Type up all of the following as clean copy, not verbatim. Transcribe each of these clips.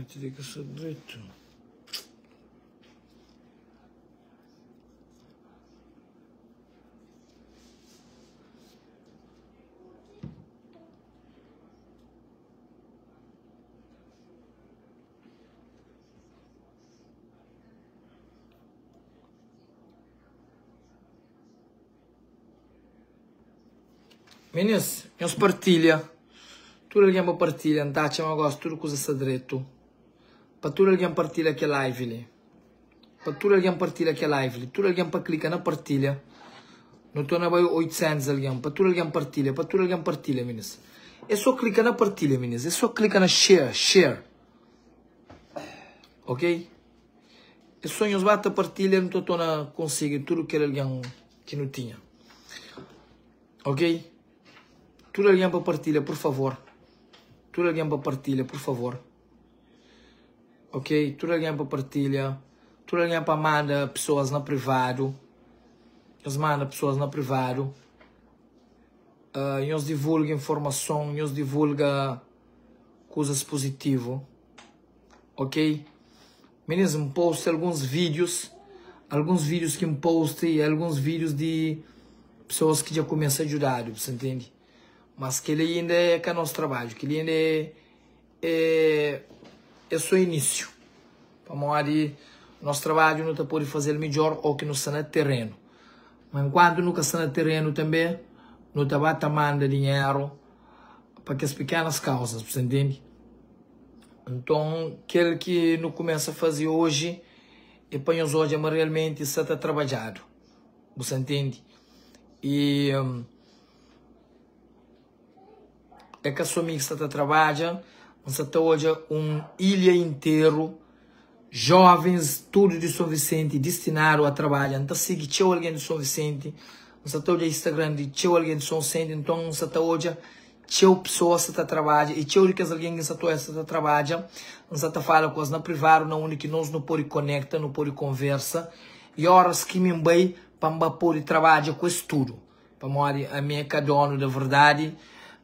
Internet li ka sta dretu. Minis, nhos partilha. Tudu algen pa partilha. N ta atxa ma gosi tudu kuza sta dretu. Pa tudu algen partilha kel live li. Pa tudu algen partilha kel live li. Tudu algen pa klika na partilha. Nu torna bai 800 algen. Pa tudu algen partilha. Pa tudu algen partilha, minis. É sô klika na partilha, minis. É sô klika na share, share. Ok? É sô nhos ba ta partilha, nu ta torna konsigi tudu kel algen ki nu tinha. Ok? Tudu algen pa partilha, pur favor. Tudu algen pa partilha, pur favor. Ok? Tudu algen pa partilha. Tudu algen pa manda pesoas na privadu. Nhos manda pesoas na privadu. Uh, nhos divulga informason, nhos divulga kuzas puzitivu. Ok? Minis, N posti alguns vídeos, alguns vídeos ki N posti e alguns vídeos di pessoas ki dja kumesa djudadu, bu sa ntende? Mas kel-li inda é ka nos trabadju, kel-li inda é é é só inísiu, pamodi nos trabadju nu ta pode faze-l midjór ô ki nu sta na terenu. Ma enkuantu nu ka sta na terenu tanbê, nu ta ba ta manda dinheru pa kes pekenas kauzas, bu sa ntende? Nton, kel ki nu kumesa faze oji é pa nhos odja ma realmenti sta ta trabadjadu. Bu sa ntende? I é ka so mi ki sta ta trabadja, N sta ta odja un ilha interu, jovens tudu di Son Visenti distinadu a trabadja. N ta sigi txeu algen di Son Visenti, N sta ta odja Instagram di txeu algen di Son Visenti, nton N sta ta odja Txeu pesoas sa ta trabadja i txeu di kes algen ki N sa ta odja sa ta trabadja. N sa ta fala ku es na privadu na undi ki nos nu pode konekta, nu pode konversa i óras ki mi N bai pa N ba pode trabadja ku es tudu. Pamodi ami é ka donu di verdadi,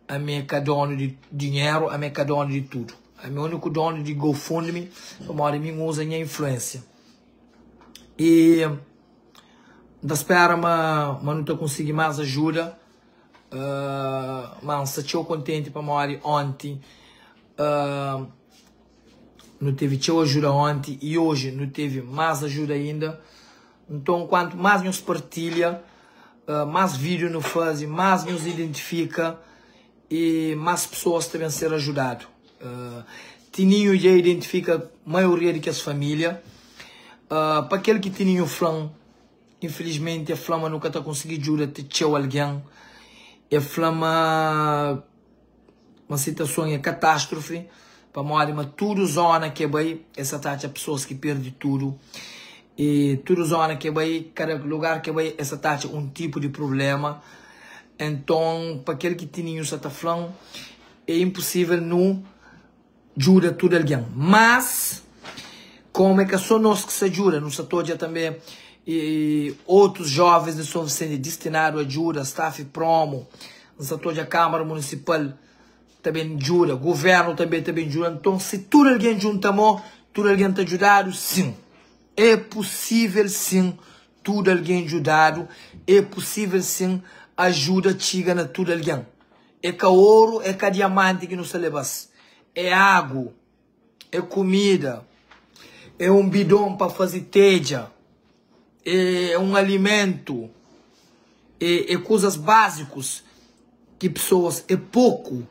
ami é ka donu di dinheru, ami é ka donu di tudu. Ami é úniku donu di GoFundMe pamodi mi N uza nha influénsia. I N ta spera ma ma nu ta konsigi más ajuda. Ma N sta txeu kontenti pamodi onti nu tevi txeu ajuda onti i oji nu tevi más ajuda inda. Nton kuantu más nhos partilha, más vídiu nu faze, más nhos identifika i más pesoas ta ben ser ajudadu. Tininhu dja identifika maioria di kes família. Pa kel ki Tininhu fla-m. Infilismenti e fla ma nu ka ta konsigi djuda ti txeu algen. E fla ma ma situason é katastrofi pamodi ma tudu zona ki e bai e sa ta atxa pesoas ki perde tudu e tudu zona ki e bai kada lugar ki e bai e sa ta atxa un tipu di prublema. Enton pa kel ki Tininhu sa ta fla-m é inposivel nu djuda tudu algen. Mas, komu é ka sô nos ki sta djuda, nu sta ta odja tanbê otus jovens di Son Visenti distinadu a djuda, staff promo, nu sta ta odja Kamara Munisipal ta ben djuda, Guvernu tanbê ta ben djuda. Nton, si tudu algen djunta mô, tudu algen ta djudadu? Sin! É pusível sin tudu algen djudadu, é pusível sin ajuda txiga na tudu algen. É ka oru, é ka diamanti ki nu sta leba-s. É agu, é kumida, é un bidon pa faze tedja, é un alimentu, é kuzas bázikus ki pesoas é poku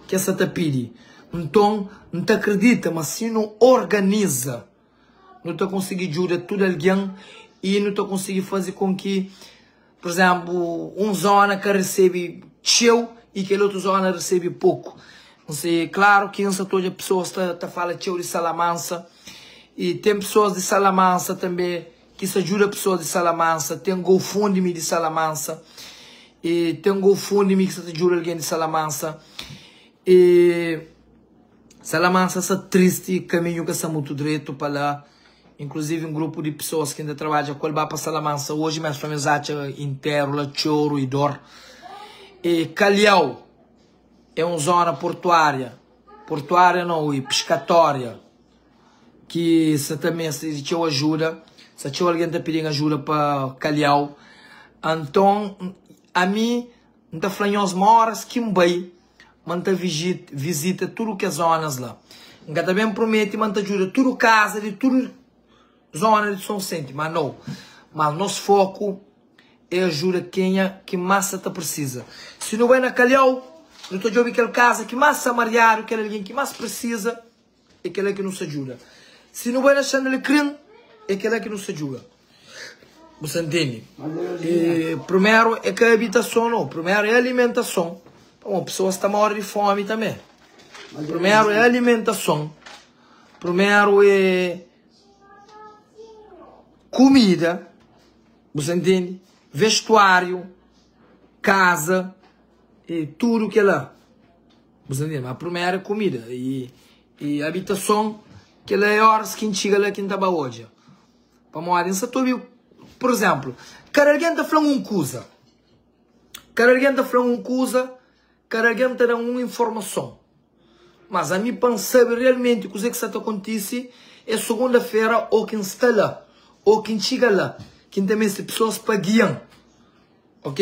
ki es sa ta pidi. Nton, N ta kridita ma si nu organiza, nu ta konsigi djuda tudu algen i nu ta konsigi faze kon ki Pur izénplu, un zóna ka resebe txeu i kel otu zóna resebe poku. N se, klaru ki N sa ta odja pesoas ta ta fala txeu di Salamansa i ten pesoas di Salamansa tanbê ki sta djuda pesoas di Salamansa. Ten GoFundMe di Salamansa i ten GoFundMe ki sta ta djuda algen di Salamansa. I Salamansa sta tristi, kaminhu ka sta mutu dretu pa la. Inkluzivi un grupu di pesoas ki N ta trabadja ku el ba pa Salamansa oji, ma es fla ma es atxa interu la txoru i dor. E Kalhau é un zona portuária, portuária nau, e piskatória. ki sa ta meste di txeu ajuda, sa txeu algen ta pidi-m ajuda pa Kalhau. Anton, ami N ta fla nhos ma óras ki N bai, ma N ta vizita tudu kes zónas la. N ka ta ben promete ma N ta djuda tudu kaza di tudu zóna di Sonsente, má nau. Má nos foku é ajuda kenha ki más sa ta prisiza. Si nu bai na Kalhau, nu ta djobe kel kaza ki más sta mariadu, kel algen ki más prisiza, é kel-la ki nu sta djuda. Si nu bai na Xandalikrin, é kel-la ki nu sta djuda. Bu sta ntende? E, primeru é ka habitason, não. Primeru é alimentason. Pamodi pesoas ta móre di fómi tanbê. Primeru é alimentason. Primeru é kumida. Bu sta ntende? Vestuáriu, kaza e tudu kel-la. Bu sta ntende? Ma primeru é kumida e, e habitason. Kel-la é óras ki N txiga la ki N ta ba odja. Pamodi N sa ta obi, pur izénplu, kada algen ta fla-m un kuza. Kada algen ta fla-m un kuza, kada algen ta da-m un informason. Mas ami pa N sabe realmenti kuzê ki sta ta kontise é sugunda-fera ô ki N sta la, ô ki N txiga la, ki N ta meste pesoas pa gia-m. Ok?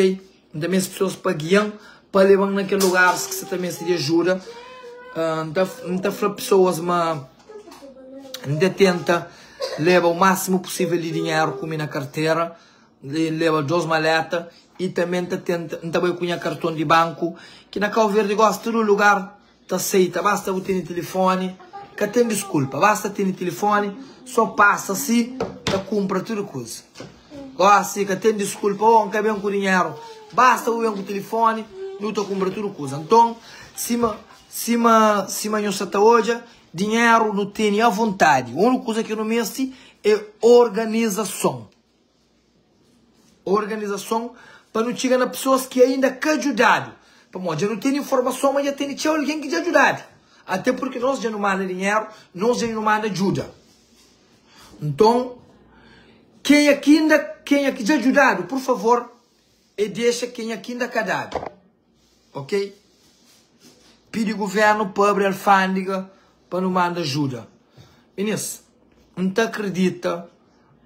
N ta meste pesoas pa gia-m, pa leba-m na kel lugaris ki sa ta meste di ajuda. N ta, N ta fla pesoas ma N ta tenta leba o másimu pusível di dinheru ku mi na kartera, N leba dos maleta i tanbe N ta tenta, N ta bai ku nha karton di banku, ki na Kau Verdi gosi tudu lugar ta seita, basta bu tene tilifoni, ka ten diskulpa, basta tene tilifoni, so pasa si, ta kunpra tudu kuza. Gosi ka ten diskulpa, oh N ka ben ku dinheru, basta bu ben ku tilifoni, nu ta kunpra tudu kuza. Nton, sima, sima, sima nho sa ta odja, dinheru nu tene avontadi, uniku kuza ki nu meste é organizason. Organizason pa nu txiga na pesoas ki ainda ka djudadu. Pamodi dja nu tene informason ma dja tene txeu algen ki dja djudadu. Ate purki nos dja nu manda dinheru, nos dja nu manda djuda. Nton, kenha ki inda, kenha ki dja djudadu, pur favor, e dexa kenha ki inda ka dadu. Ok? Pidi guvernu pa abri alfandega pa nu manda ajuda. Minis, N ta akredita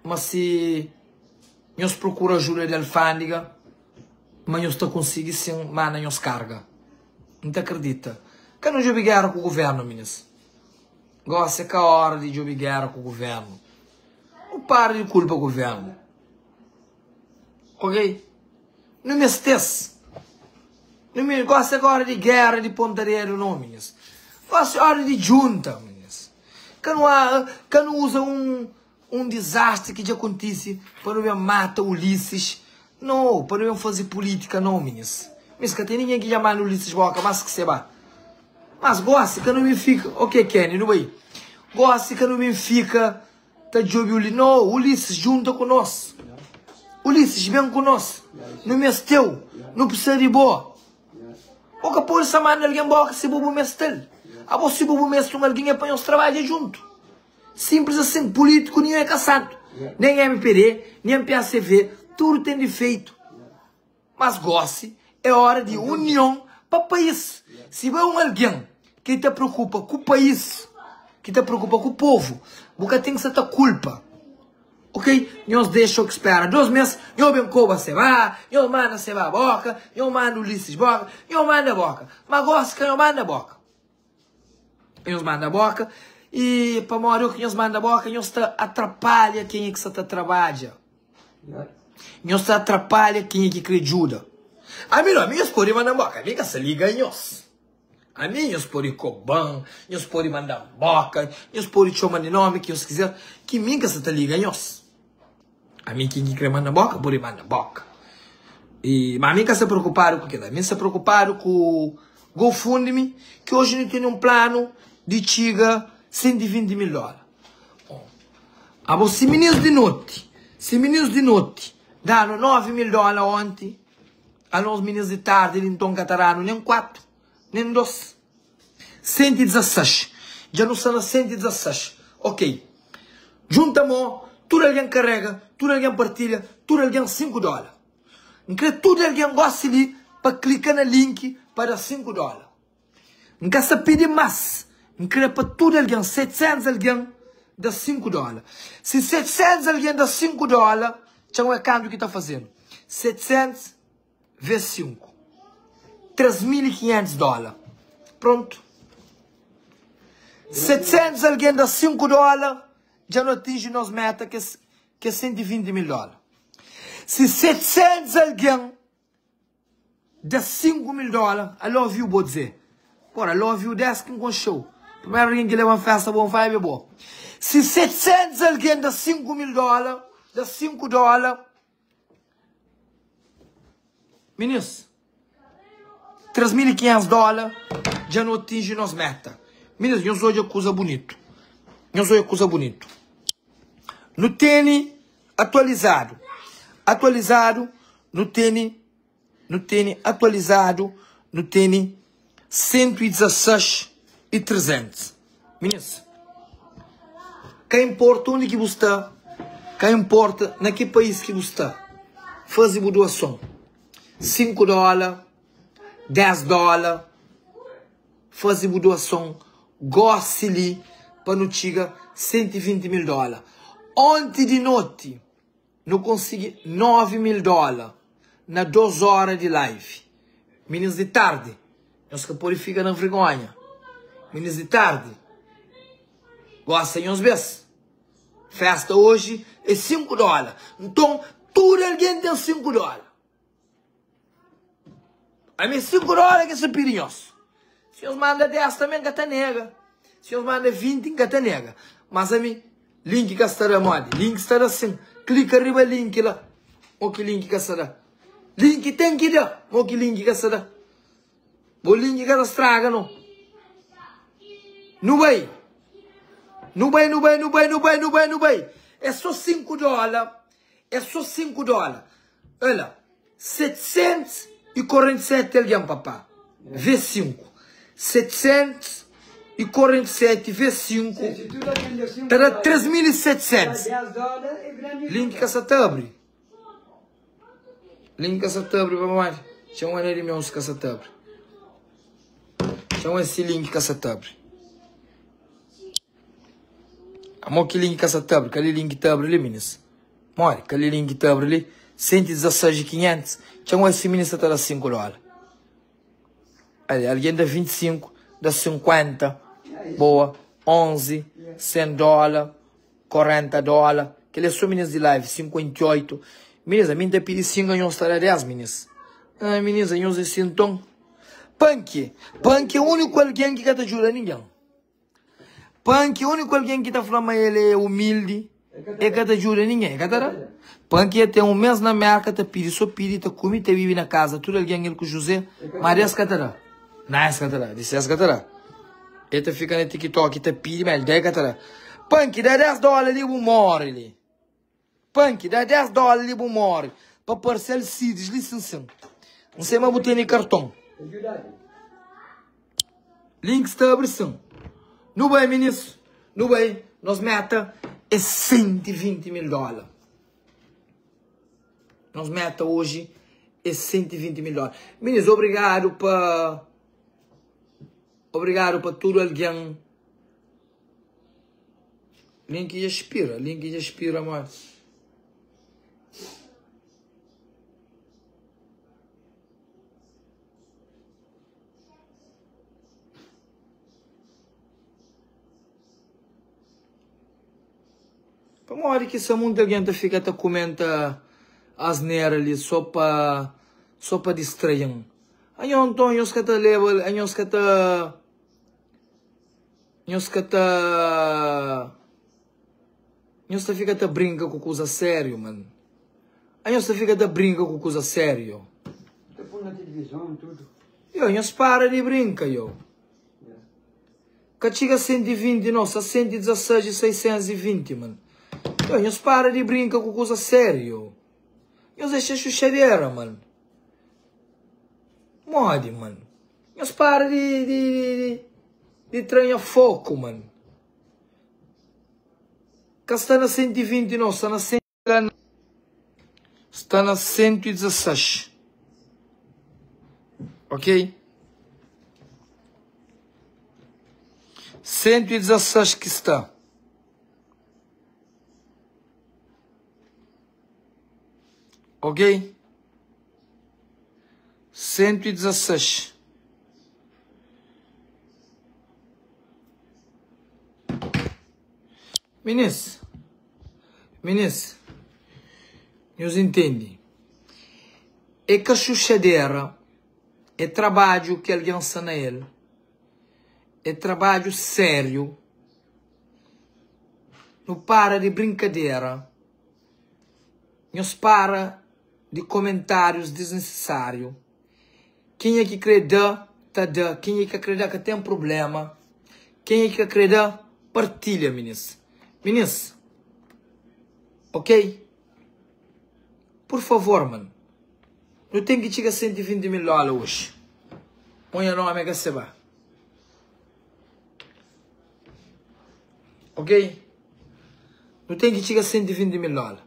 ma si nhos prokura ajuda di alfandega, ma nhos ta konsigi sin manda nhos karga. N ta akredita. Ka nu djobe gera ku guvernu, minis. Gosi é ka ora di djobe gera ku guvernu. Nu para di kulpa guvernu. Ok? Nu meste-s. Nu me gosi é ka ora di gera, di ponta dedu, no, minis. Gosi é ora di djunta, minis. Ka nu ka nu uza un un dizastri ki dja kontise pa nu ben mata Ulisses. No, pa nu ben faze pulítika, no, minis. Minis, ka ten ningen ki dja manda Ulisses boka mas ki seba. Mas gosi ka nu ben fika, ok, Kenny, nu bai. Gosi ka nu ben fika Ta djobe Ulisses. No, Ulisses, djunta ku nos. Ulisses, ben ku nos. Nu meste-u. Nu precisa di bo. Bo ka pode sa manda algen boka si bo bu meste-l. Abo si bo bu meste un algen é pa nhos trabadja djuntu. Simples asin. Pulítiku ninhun é ka santu. Nen mpd, nen pacv, tudu ten difeitu. Mas gosi é ora di union pa país. Si bo é un algen ki ta preokupa ku país, ki ta preokupa ku povu, bu ka ten ki sa ta kulpa. Ok, nhos dexa o ki spera dos mes, nho ben koba seba, nho manda seba boka, nho manda Ulisses boka, nho manda boka. Ma gosi ka nho manda boka. Nhos manda boka e pamodi o ki nhos manda boka nhos ta atrapalha kenha ki sa ta trabadja. Nhos ta atrapalha kenha ki kre djuda. Ami no, ami nhos pode manda boka, ami ka sa liga nhos. Ami nhos pode koban, nhos pode manda boka, nhos pode txoma di nomi ki nhos kizer, ki mi ka sa ta liga nhos. Ami ken ki kre manda boka pode manda boka. E, ma ami ka sta preokupadu ku kila. Ami sta preokupadu ku GoFundMe, ki oji nu tene un planu di txiga 120 mil dola. Bom, abo si minis di noti, si minis di noti danu 9 mil dola onti, anos minis di tardi li nton ka ta danu nen 4, nen 2. 116 Dja nu sta na 116 Ok Djunta mô Tudu algen karega Tudu algen partilha Tudu algen 5 dóla N kre tudu algen gosi li pa klika na link pa da 5 dóla N ka sta pidi más N kre pa tudu algen 700 algen. da 5 dóla. Si 700 algen da 5 dóla, txeu é kantu ki ta fazenu? 700 ves 5, 3500 dóla. Prontu. 700 algen da 5 dóla, dja nu atinji nos meta ki é 120 mil dóla. Si 700 algen Da 5 mil dóla I love you bo dze Pora I love you des ki N konxe-u Primeru algen ki leba-m festa bon vibe é bo Si 700 algen da 5 mil dóla Da 5 dóla Minis 3500 dóla Dja nu atinji nos meta Minis nhos odja kuza bunitu Nhos odja kuza bunitu Nu tene atualizadu Atualizadu Nu tene Nu tene atualizadu Nu tene 116 y 300 Minis Ka inporta undi ki bu sta Ka inporta na ki país ki bu sta Faze bu doason 5 dóla 10 dóla Faze bu doason gósi li pa nu txiga 120 mil dóla. Onti di noti nu konsigi 9 mil dóla na 2 óra di live. Minis di tardi, nhos ka pode fika na vergonha. Minis di tardi, gosta nhos bes. Festa oji é 5 dóla. Nton, tudu algen ten 5 dóla. Ami é 5 dóla ki sa pidi nhos. Si nhos manda 10 tanbe N ka ta nega. Si nhos manda 20 N ka ta nega. Mas ami link ka sta da modi? Link sta da sin. Klika riba link la. Mo ki link ka sta da? Link ten ki da. Mo ki link ka sta da? Bo link ka ta straga no. Nu bai. Nu bai, nu bai, nu bai, nu bai, nu bai, nu bai. É so 5 dóla. É so 5 dóla. Olha, 747 algen, papá. Vê 5. 747 vê 5. Ta da 3700. Link ka sa ta abri. Link ka sa ta abri, papá. Txeu un di meus ka sa ta abri. Txeu esse link ka sa ta abri. Amo ki link ka sa ta abri. Kali link ta abri li, minis? Modi? Kel li link ta abri li 116 y 500 Txeu esi minista ta da 5 dola Ali algen da 25 da 50 boa 11 100 dola 40 dola Kel li é so minis di live 58 Minis ami N ta pidi 5 anhos ta da 10 minis Ah minis anhos é si nton Panki Panki é uniku algen ki ka ta djuda ningen. Panki úniku algen ki ta fla ma el é umildi, el ka ta djuda ningen, el ka ta da. Panki el ten un mês na Merka ta pidi so pidi, ta kume, ta bibi na kaza tudu algen, el ku Juzé, ma des ka ta da. Na es ka ta da, di ses ka ta da. El ta fika na TikTok ta pidi, ma el da el ka ta da. Panki da 10 dóla li bu móre li. Panki da 10 dóla li bu móre pa parse Alcides li sin sin. N sai ma bu tene karton. Link sta abri sin. Nu bai minis, nu bai. Nos meta é 120 mil dóla. Nos meta oji é 120 mil dóla. Minis, obrigadu pa obrigadu pa tudu algen. Link dja spira, link dja spira modi. Pamodi ki sa munti algen ta fika ta kumenta asnera li so pa so pa distrai-m? Anho nton nhos ka ta leba anhos ka ta Nhos ka ta Nhos ta fika ta brinka ku kuza sériu man Anhos ta fika ta brinka ku kuza sériu Ta pun na tilivizon tudu. Yo, nhos para di brinka yo Ka txiga 120 no, sta 116 y 620 man Yo, nhos para di brinka ku kuza sériu Nhos dexa xuxadera man Modi man Nhos para di di di di tra nha foku man. Ka sta na 120 no, sta na sta na 116. Ok? 116 ki sta. Ok? 116. Minis, minis, nhos intende. É ka xuxadera, é trabadju ki algen sta na el. É trabadju sériu. Nu para di brinkadera. Nhos para di komentárius disnisisáriu. Kenha ki krê da, ta da. Kenha ki ka krê da, ka ten prubléma. Kenha ki ka krê da, partilha, minis. Minis, ok? Pur favor, man. Nu ten ki txiga 120 mil dóla oji. Ô nha nómi é ka Sebá. Ok? Nu ten ki txiga 120 mil dóla.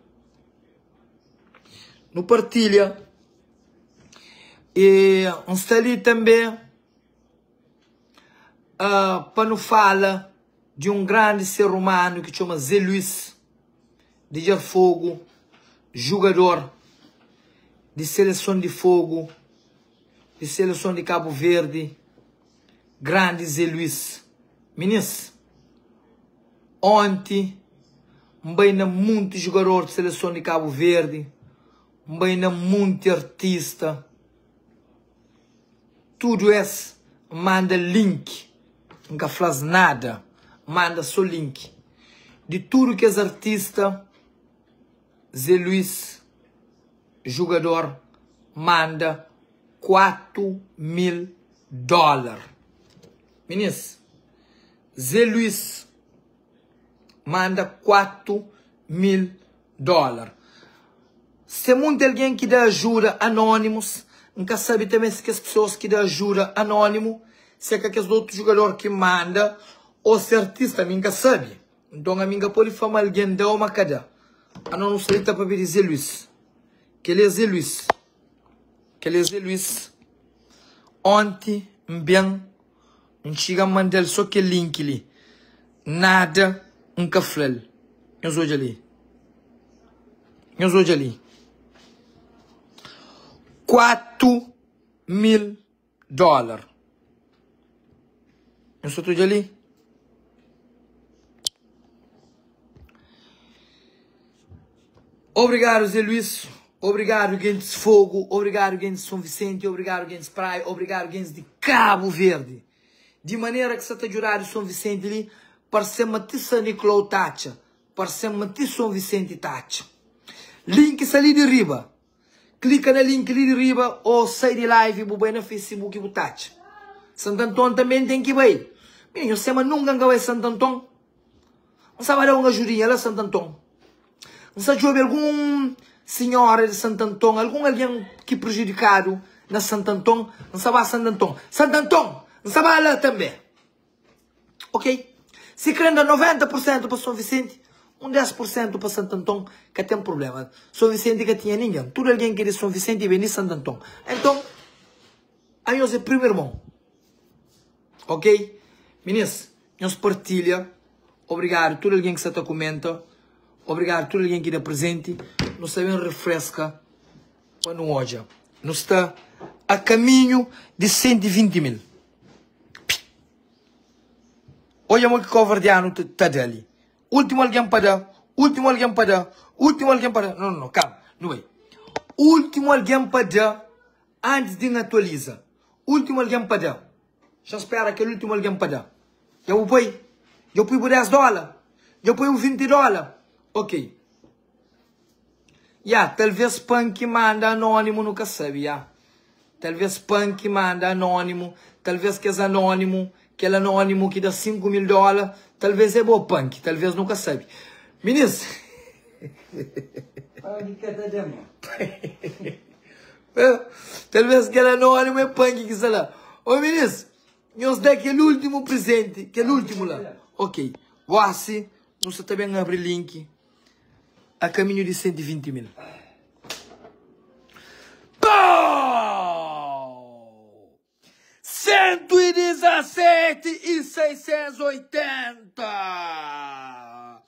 Nu partilha. E N sta li tanbe pa nu fala di un grandi ser umanu ki txoma Zé Luís di Djarfogu, jugador di seleson di Fogu, di seleson di Kabu Verdi. Grandi Zé Luís. Minis, onti N bai na munti jugador di seleson di Kabu Verdi, N bai na munti artista, tudu es N manda link, N ka fla-s nada, N manda so link di tudu kes artista. Zé Luís, jugador, manda 4 mil dólar. Minis, Zé Luís manda 4 mil dólar. Se munti algen ki da ajuda anónimus, N ka sabe tanbe si kes pesoas ki da ajuda anónimu, se ka kes otu jugador ki manda ô se artista, mi N ka sabe. Nton ami N ka pode fla ma algen da ô ma ka da. Anos nu sta li ta pabia di Zé Luís. Kel-li é Zé Luís. Kel-li é Zé Luís. Onti N ben, N txiga N manda-l so kel link li. Nada N ka fla-l. Nhos odja li. Nhos odja li. 4 mil dólar. Nhos sta ta odja li? Obrigadu Zé Luís, obrigadu gentis Fogo, obrigadu gentis São Vicente, obrigadu gentis Praia, obrigadu gentis di Cabo Verde. Di manera ki sa ta djudadu São Vicente li, parse-m ma ti San Nicolau ta atxa, parse-m ma ti São Vicente ta atxa. Link sta li di riba. Klika na link li di riba ô sai di live bu bai na Facebook bu tatxa. Santanton tanben ten ki bai. Mi nho sema nunka N ka bai Santanton. N sa ba da un ajudinha la Santanton. N sa djobe algun sinhora di Santanton, algun algen ki prejudikadu na Santanton, N sa ba Santanton. Santanton! N sa ba la tanbe. Ok? Si kre da 90 por sentu pa Son Visenti, un 10 por sentu pa Santanton, ka ten prublema. Son Visenti ka tinha ningen. Tudu algen ki é di Son Visenti ben di Santanton. Enton, anhos é primu irmon. Ok? Minis, nhos partilha. Obrigadu tudu algen ki sa ta kumenta. Obrigadu tudu algen ki da prezenti. Nu sta ben refreska pa nu odja. Nu sta a kaminhu di 120 mil. Odja mo ki kovardianu ta da li. Ultimu algen pa da, ultimu algen pa da, ultimu algen pa da. No, no, no, kalma, nu bai. Ultimu algen pa da antis di N atualiza. Ultimu algen pa da. Xa spera kel ultimu algen pa da. Dja bu poi? Dja pui bu 10 dóla? Dja poi bu 20 dóla? Ok. Ya, talvês Panki manda anónimu, nu ka sabe, ya. Talvês Panki manda anónimu, talvês kes anónimu, kel anónimu ki da 5 mil dóla, talvês é bo, Panki, talvês nu ka sabe. Minis. Panki ka ta da mo. Talvês kel anónimu é Panki ki sta la. Ô, minis, nhos da kel últimu prezenti, kel últimu la. Ok, gósi nu sta ta ben abri link. A kaminhu di 120 mil. Pou! 117 e 680!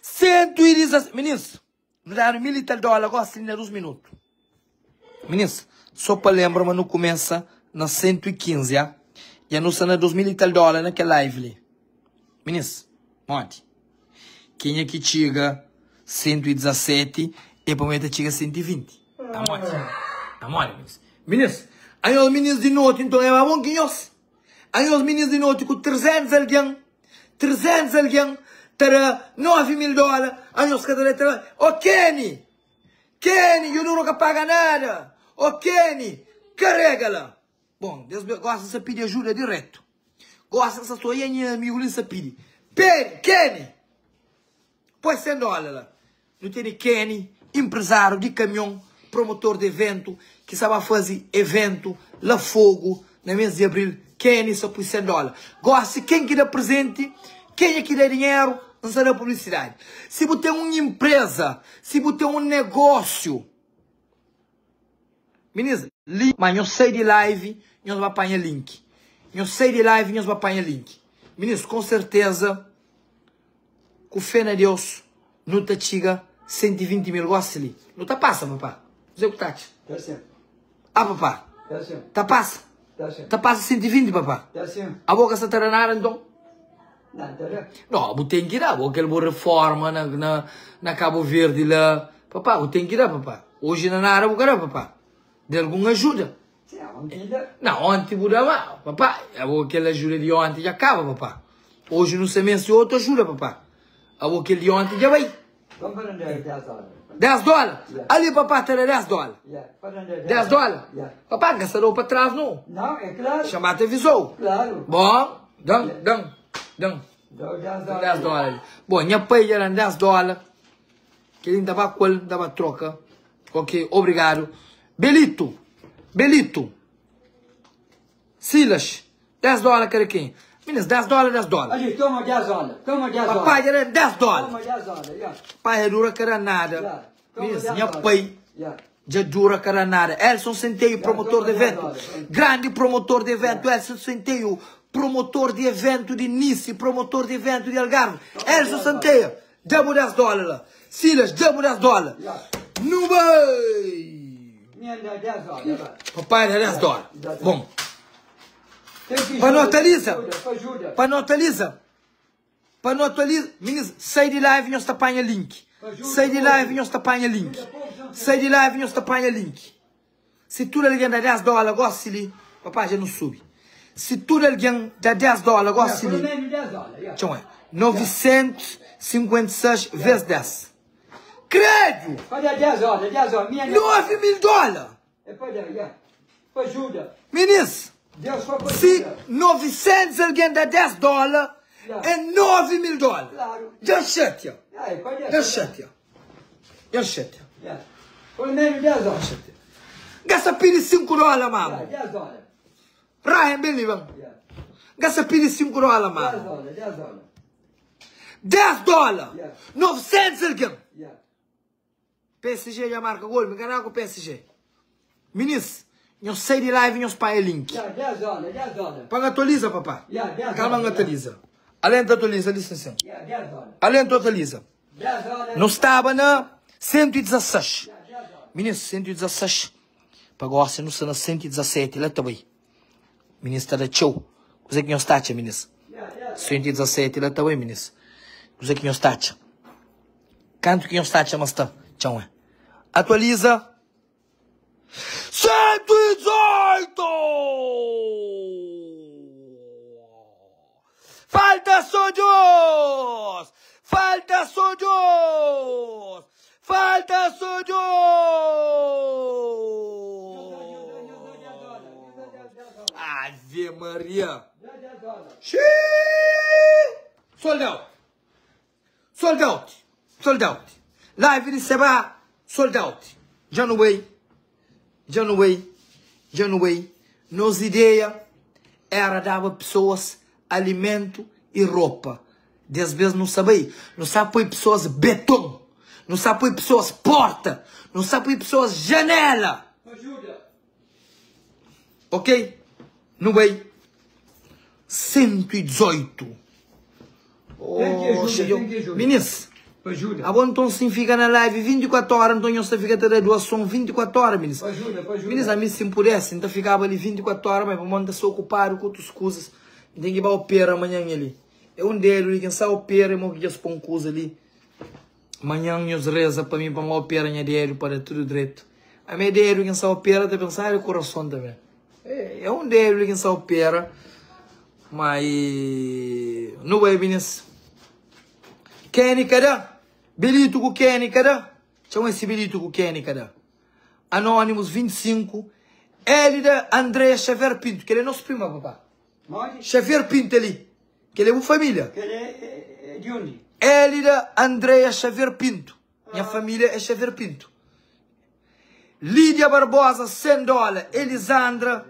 117! Minis! Nu dadu mil i tal dóla gosi li na dus minutu. Minis, so pa lenbra ma nu kumesa na 115, ah? Dja nu sta na 2000 i tal dóla na kel live li. Minis, modi? Kenha ki txiga 117 é pamodi el ta txiga 120. A modi? A modi, minis? Minis, anhos minis di noti nton é más bon ki nhos? Anhos minis di noti ku 300 algen, 300 algen ta da 9 mil dóla, anhos ka ta da 3. Ó Kenny! Kenny, dja dura ka paga nada. Ó Kenny, karega la. Bon, des bes gosi N sa pidi ajuda diretu. Gosi N sa sta oia nha amigu li N sa pidi. Pedi, Kenny! Poi 100 dóla la. Nu tene Kenny, inprezáriu di kamion, promotor di eventu, ki sa ba faze eventu la Fogu na mês di abril. Kenny sa pui 100 dóla. Gosi ken ki da prezenti, kenha ki da dinheru, N sa da publisidadi. Si bu ten un inpreza, si bu ten un negósiu, Minis, li, ma nhos sai di live, nhos ba panha link. Nhos sai di live, nhos ba panha link. Minis, com certeza, ku fé na Deus, nu ta txiga 120 mil gosi li. Nu ta pasa, papá. Kuzê ku ta atxa? Ta sim. Ah, papá. Ta sim. Ta pasa? Ta sim. Ta pasa 120, papá? Ta sim. Abo ka sa ta da nada, nton? Não, ta da. Não, bu ten ki da. Bo kel bu reforma na, na, na Cabo Verde la. Papá, bu ten ki da, papá. Oji na nada bu ka da, papá. De algun ajuda. Sim, onti da. Não, onti bu da, ma, papá. Abo kel ajuda di onti dja kaba, papá. Oji nu sa meste otu ajuda, papá. Abo kel di onti dja bai. Vamos para 10 dólares. 10 dólar? Yeah. Ali papá ta da 10 dólar. Yeah, para 10 10 dólar? Yeah. Papá, ka sta dau pa trás, não. Não, é claro. Chamate avisou. Claro. Bom, dan, dan, dan. Dá 10 dólares. 10 dólar. Bom, nha pai dja dan 10 dólar. Kel-li N ta ba ku el, N ta ba troka. Ok, obrigadu. Belito, Belito. Silas, 10 dólar kada kenha. Minis, 10 dólar, 10 dólar. Ali, toma 10 dólar. Toma 10 dólar. Papai dja dan 10 dólar. Toma 10 dólar, yeah. Pai dja dura ka da nada. Yeah. Toma Minis, 10 nha dólar. pai Yeah. dja dura ka da nada. Elson Centeio, promotor toma de 10 evento. dólar. Grandi promotor de evento, Elson Centeio. Promotor di evento di Nice, promotor di evento di Algarve. Elson Centeio, da bu 10 dólar la. Silas, da bu 10 dólar. Yeah. Nu bai! Minha dá 10 dólares. vai. Papai da 10 dólar. Exatamente. Bom, Tem que Pa ajuda, nu atualiza. ajuda, pa ajuda. Pa nu atualiza. Pa nu atualiza. Minis, sai di live nhos ta panha link. Sai di live nhos ta panha link. Sai di live nhos ta panha link. Si tudu algen da 10 dólar gosi li, papá dja nu subi. Si tudu algen da 10 dólar gosi Pelo li, menos 10 dólares. Yeah. txon é 956 vezes 10. Credo! Pa dar 10 dólares, 10 dólares. Minha 9 mil dólar! É para dar, yeah. Pa ajuda. Minis, Deus só pa si ajuda. 900 algen da 10 dólar, é 9 mil dólar. Claro. Dja xatia. Yeah, é pa dar. Dja xatia. Dja xatia. Yeah. Pelo menos 10 dólares. Gasta pidi 5 dólar, mamo. Yeah, 10 dólares. Ryan, ben li, ben. Yeah. Gasta pidi 5 dólar, 10 mamo. dólares, 10 dólares. 10 dólar. Yeah. 900 algen. Yeah. PSG dja marka gol, mi ka na ku PSG. Minis, nhos sai di live nhos panha link. Yeah, 10 dólares, 10 dólares. Pa atualiza, papá. Yeah, 10 Calma, dólares. atualiza. Além de atualiza, licença. Yeah, 10 dólares. Além de atualiza. 10 dólares. Não estava na 116. Yeah, 10 dólares. Minis, 116. Pa gosta, não está na 117, lá também. Minis, está da tchau. Kuzê que nhos tá, tchau, minis? Yeah, 10 117, lá também, minis. Kuzê que nhos tá, tchau? Canto que nhos tá, tchau, mas tá. Tchau, é. Atualiza. 118! Falta só dois! Falta só dois! Falta só dois! Ave Maria! 10 dólares. Xiii! Sold out! Sold out! Sold out! Live di Seba, sold out! Dja nu bai, dja nu bai, dja nu bai. Nos ideia era daba pesoas alimentu i ropa. Des bes nu sa bai, nu sa poi pesoas beton, nu sa poi pesoas porta, nu sa poi pesoas janela. Ajuda. Ok? Nu bai. 118. Tem que ajuda, Oxe, tem que ajuda. Minis. Pa ajuda. Abo nton sim fika na live 24 hora nton nhos ta fika ta da doason 24 hora minis. Pa ajuda, pa ajuda. Minis ami sim pudesse nta fikaba li 24 hora mas pamodi nta sta okupadu ku otus kuzas nten ki ba opera manhan ali é um dedu li kin sa opera e mo ki djas pon kuza li manhan nhos reza pa mi pa nba opera nha dedu pa da tudu dretu ami é dedu kin sa opera ta pensa ah é kurason tambe é um dedu li kin sa opera ma e nu bai minis. Kenny ka da Belito ku Kenny ka da Txeu esse Belito ku Kenny ka da Anónimos 25 Élida Andréa Xavier Pinto Kel é nos prima papá Modi? Xavier Pinto ali Kel é bu família Kel é di undi? Élida Andréa Xavier Pinto Nha família é Xavier Pinto Lídia Barbosa 100 dóla Elisandra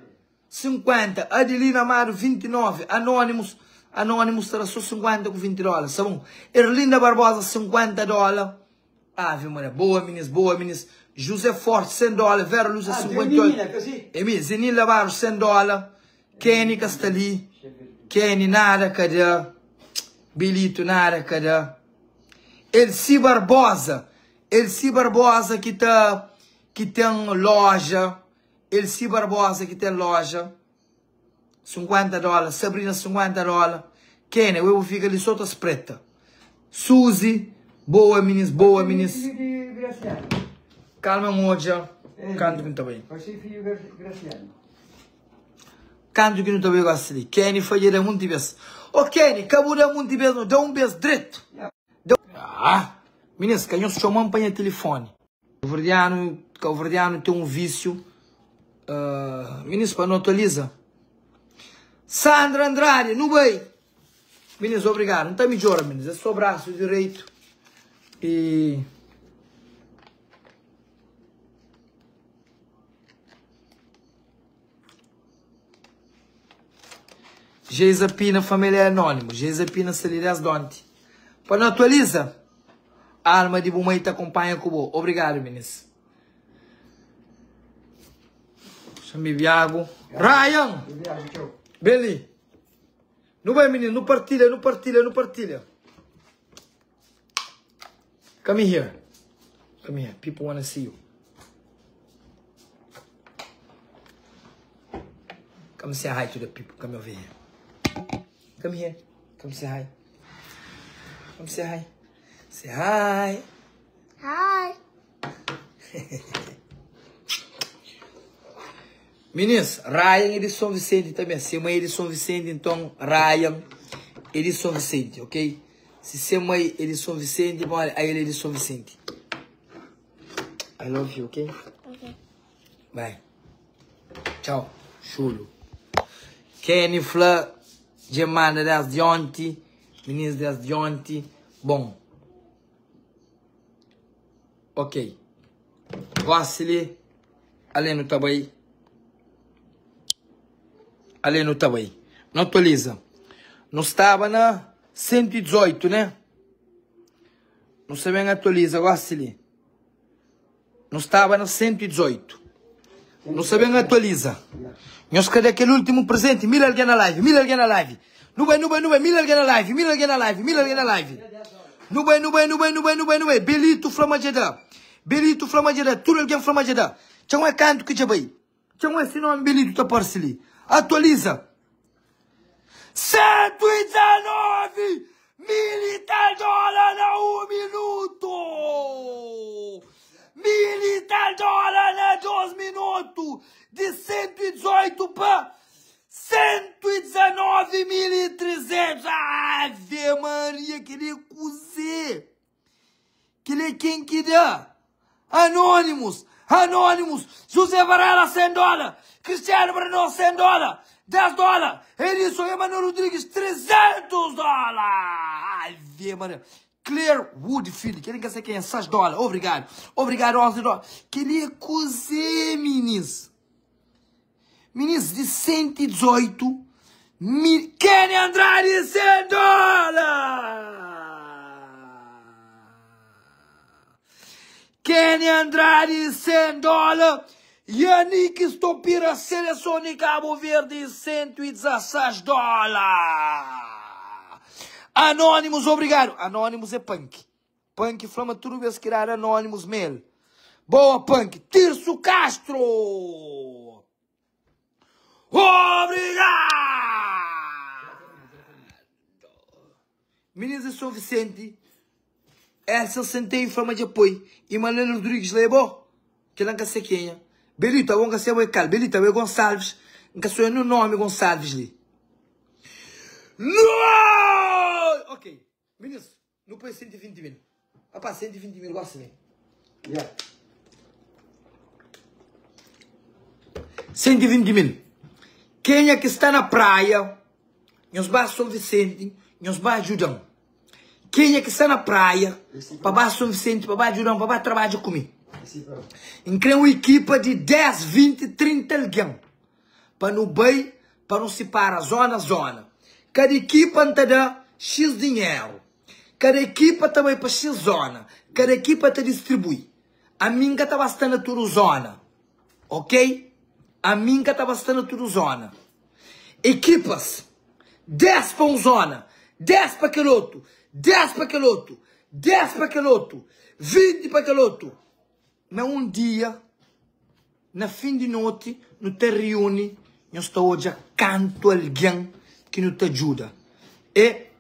50, Adelina Amado 29, Anónimos, Anónimos ta da so 50 ku 20 dóla, sa bon? Erlinda Barbosa 50 dóla, Ave Maria, boa minis, boa minis, José Forte 100 dóla, Vera Lúcia Ah, 58, menina, ka si? Emi, Zenilda Barros 100 dóla, Kenny ka sta li, Kenny nada ka da, Belito nada ka da, Elci Barbosa, Elci Barbosa ki ta, ki ten loja, Elci Barbosa ki ten loja 50 dola Sabrina 50 dola Kenny we bu fika li so ta spreta Suzy boa minis boa minis Kalma n odja kantu ki nu ta bai Kantu ki nu ta bai gosi li Kenny fadja da munti bes O Kenny ka bu da munti bes no da un bes dretu da Ah minis ka nhos txoman pa nha tilifoni. Cabo-verdiano, cabo-verdiano tem um vício. Uh, Minis, pa nu atualiza. Sandra Andrade, nu bai. Minis, obrigado. Não tá midjora, minis. É só braço direito. E Geisa Pina, família é anônimo. Geisa Pina, Salidez Donte. Pa nu atualiza. Alma di bu mai ta konpanha ku bo. Obrigadu, minis. Xa-m bebi agu. Ryan! Ben li. Nu bai, minis. Nu partilha, nu partilha, nu partilha. Come here. Come here. People wanna see you. Come say hi to the people. Come over here. Come here. Come say hi. Come say hi. Say hi. Hi. Meninos, Ryan é de São Vicente também. Se mãe é de São Vicente, então Ryan é de São Vicente, ok? Se se mãe é de São Vicente, bom, aí ele é de São Vicente. I love you, ok? Ok. Bye. Tchau. Chulo. Kenny fla dje manda desdi onti. Minis desdi onti. Bom. Ok. Gosi li. Ale nu ta bai. Ale nu ta bai. Nu atualiza. Nu staba na 118, né? Nu sta ben atualiza gosi li. Nu staba na 118. Nu sta ben atualiza. Nhos ka da kel últimu presenti. 1000 algen na live, 1000 algen na live. Nu bai, nu bai, nu bai, 1000 algen na live, 1000 algen na live, 1000 algen na live. Nu bai, nu bai, nu bai, nu bai, nu bai, nu bai. Belito fla ma dja da. Belito fla ma dja da. Tudu algen fla ma dja da. Txeu é kantu ki dja bai. Txeu é si nomi Belito ta parse li. Atualiza. 119 mil e tal dólar na 1 minuto! Mil e tal dólar na 2 minuto! De 118 pa 119.300! Ave Maria, kel-li é kuzê? Kel-li é ken ki da? Anónimos, Anónimos, José Varela 100 dólar, Cristiano Brandão 100 dólar, 10 dólar, Edison Emanuel Rodrigues 300 dólar. Ave Maria. Claire Woodfield, kel-li ka sa ken é, 6 dólar, obrigado, obrigado 11 dólar. Kel-li é kuzê, minis? Minis di 118 mil. Kenny Andrade 100 dólar! Kenny Andrade 100 dólar. Yannick Stopira, seleção de Cabo Verde, 116 dólar. Anônimos, obrigado. Anônimos é punk. Panki fla ma tudu bes ki dadu anónimus ma el. Boa Panki. Tirso Castro! Obrigado! Minis di São Vicente, Elsa Centeio fla ma dja poi e Manuel Rodrigues la é bo? Kel-la N ka se kenha. Belito, abo N ka se abo é kal? Belito, abo é Gonçalves? N ka sonha nu nomi Gonçalves li. Noi! Ok, minis, nu poi 120 mil. Rapaz, 120 mil gosi mi. Yeah. 120 mil. Kenha ki sta na praia, nhos ba São Vicente, nhos ba ajuda-m. Kenha ki sta na praia, pa ba São Vicente, pa ba ajuda-m, pa ba trabadja ku mi. N kre un ekipa di 10, 20, 30 algen pa nu bai pa nu sipara zona zona. Kada ekipa N ta da X dinheru. Kada ekipa ta bai pa X zona. Kada ekipa ta distribui. Ami N ka ta ba sta na tudu zona. Ok? Ami N ka ta ba sta na tudu zona. Ekipas, 10 pa un zona, 10 pa kel otu, 10 pa kel otu, 10 pa kel otu, 20 pa kel otu. Na un dia, na fin di noti, nu ta riuni, nhos ta odja kantu algen ki nu ta djuda. É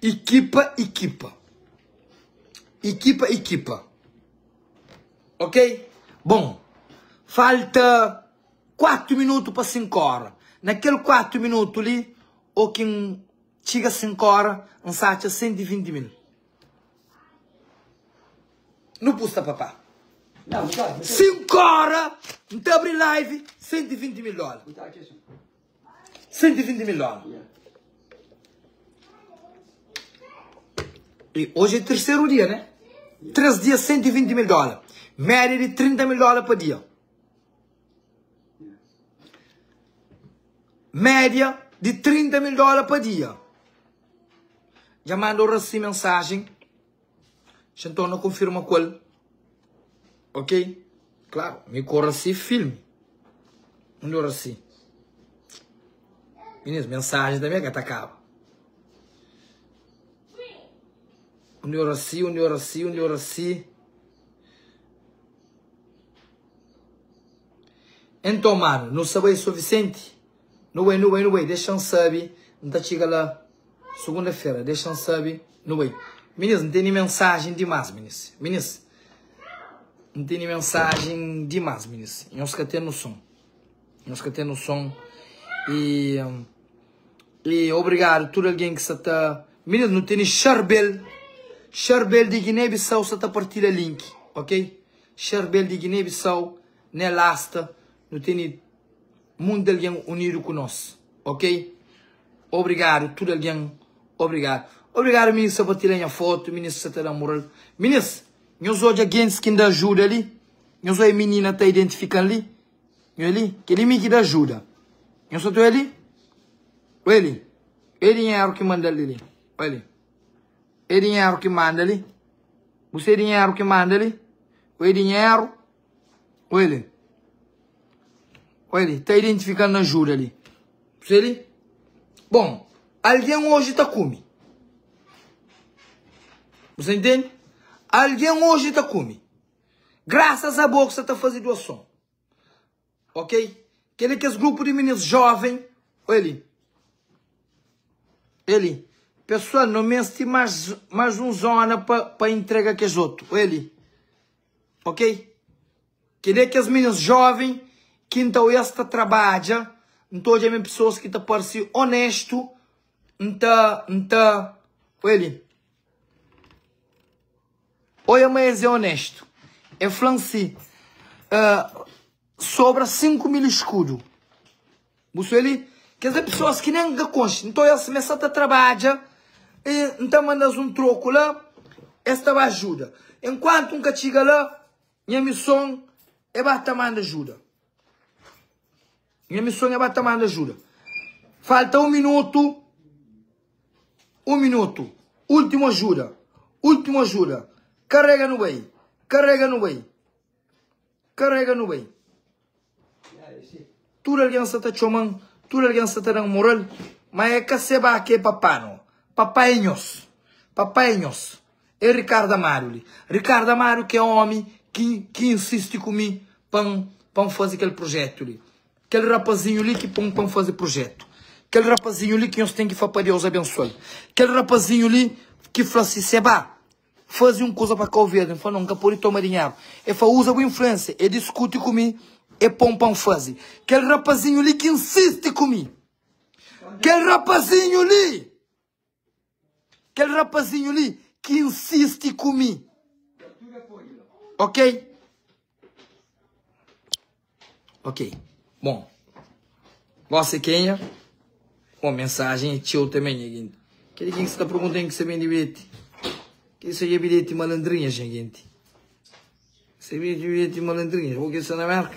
ikipa ikipa. Ikipa ikipa. Ok? Bon, falta 4 minutu pa 5 ora. Na kel 4 minutu li, ô ki N txiga 5 ora, N sa atxa 120 mil. Nu pusta papá. 5 ora, N ta abri live, 120 mil dólar. 120 mil dólar. E hoje é terceiro dia, né? 3 dias, 120 mil dólar. Média de 30 mil dólar pa dia. Média de 30 mil dólar pa dia. Dja manda Oracy mensagem. Xa N torna konfirma ku el. Ok? Klaru, mi ku Oracy filme. Undi Oracy? Minis, mensagen tanbe ka ta kaba. Undi Oracy, undi Oracy, undi Oracy. Enton, manu, nu sa bai São Vicente? Nu bai, nu bai, nu bai. Dexa-m sabe, N ta txiga la sugunda-fera. Dexa-m sabe, nu bai. Minis, N tene mensajen dimás, minis. Minis, N tene mensajen dimás, minis. Nhos ka ten noson. Nhos ka ten noson. E, e obrigadu tudu algen ki sa ta. Minis, nu tene Charbel. Charbel di Guiné-Bissau sa ta partilha link, ok? Charbel di Guiné-Bissau, Nelasta, nu tene. Munti algen unidu ku nos ok obrigadu tudu algen obrigadu obrigadu minis sa partilha nha foto minis sa ta da mural minis nhos odja gentis ki nda ajuda li nhos odja minina ta identifikan li nho li keli mi ki da ajuda nhos sa ta odja li odja li e dinheru ki mandal li li odja li e dinheru ki manda li bu se dinheru ki manda li odja dinheru Olha li. Olha li, ta identifikando na ajuda li. Você li? Bom, alguém hoje ta kume. Você entende? Alguém hoje ta kume. Graças a bo que você ta fazer doação. Ok? Aquele que esse grupo de meninos jovem, olha ali. Olha ali. Pessoal, não mesti mais, mais um zona para entregar que os outros. Olha ali. Ok? Kel-li é kes minis jóven ki N ta oiá-s ta trabadja, N ta odja ma é pesoas ki ta parse onéstu, N ta, N ta, oia li, oia ma es é onéstu. El fla-m si, Sobra 5000 iskudu. Bu sai li, kes é pesoas ki nen N ka konxe. N ta oiá-s ma es sa ta trabadja i N ta manda-s un troku la, es ta ba ajuda. Enkuantu N ka txiga la, nha mison é ba ta manda ajuda. Nha mison é ba ta manda ajuda. Falta un minutu, un minutu. Últimu ajuda, últimu ajuda. Karega nu bai, karega nu bai. Karega nu bai. Tudu algen sa ta txoma-m, tudu algen sa ta da-m moral, ma é ka Seba ki é papá no. Papá é nhos. Papá é nhos. É Ricardo Amado li. Ricardo Amado ki é omi ki ki insisti ku mi pa N pa N faze kel projetu li. Kel rapazinhu li ki pon pa N faze projetu. Kel rapazinhu li ki nhos ten ki fla pa Deus abensoa-l. Kel rapazinhu li ki fla si Seba faze un kuza pa Kau Verdi. N fla, no, N ka pode toma dinheru. E fla, uza bu influensia. E diskuti ku mi, e pon pa N faze. Kel rapazinhu li ki insisti ku mi. Kel rapazinhu li! Kel rapazinhu li ki insisti ku mi. Ok? Ok. Bom. Gosi kenha? Bom, mensagem é txeu também, nha gente. Kel ki sta perguntando ki sa bende bilhete. Que isso aí é bilhete malandrinha, gente. Isso é bilhete malandrinha. Vou que está na América.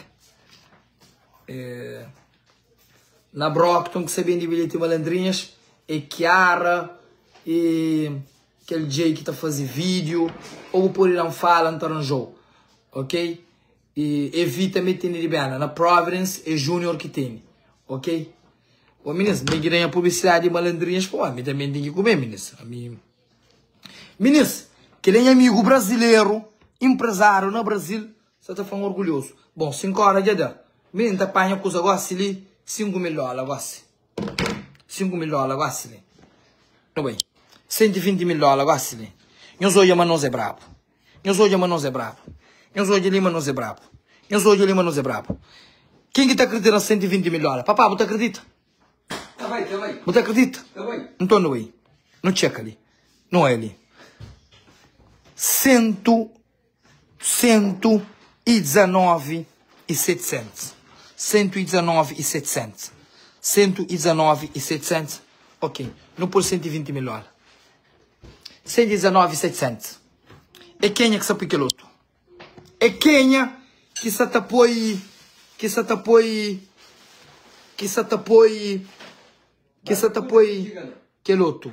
É... Na Brockton ki sa bende bilheti malandrinhas é Kiara e kel Jay ki ta faze video ou bu pode dan fala N ta ranjou ok e Evi tambe tene di benda na Providence é Junior ki tene ok Bom minis N ten ki da nha publicidade di malandrinhas pamodi mi tambe N ten ki kume minis ami Minis kel é nha amigu brasileru empresário na Brasil Sa ta fla-m orgulhoso. Bon, 5 ora dja da. Mi N ta panha kuza gosi li, 5 mil dola gosi. 5 mil dola gosi li. Nu bai. 120 mil dola gosi li. Nhos odja ma nos é brabu. Nhos odja ma nos é brabu. Nhos odja li ma nos é brabu. Nhos odja li ma nos é brabu. Ken ki ta akredita na 120 mil dola? Papá, bu ta akredita? Ta bai, ta bai. Bu ta akredita? Ta bai. Nton nu bai. Nu txeka li. Nu oja li. Sentu. 119 e 700 119 e 700 119 e 700 Ok, nu poi 120 mil dóla 119 e 700 É kenha ki sa poi kel otu? É kenha ki sa ta poi ki sa ta poi ki sa ta poi ki sa ta poi kel otu?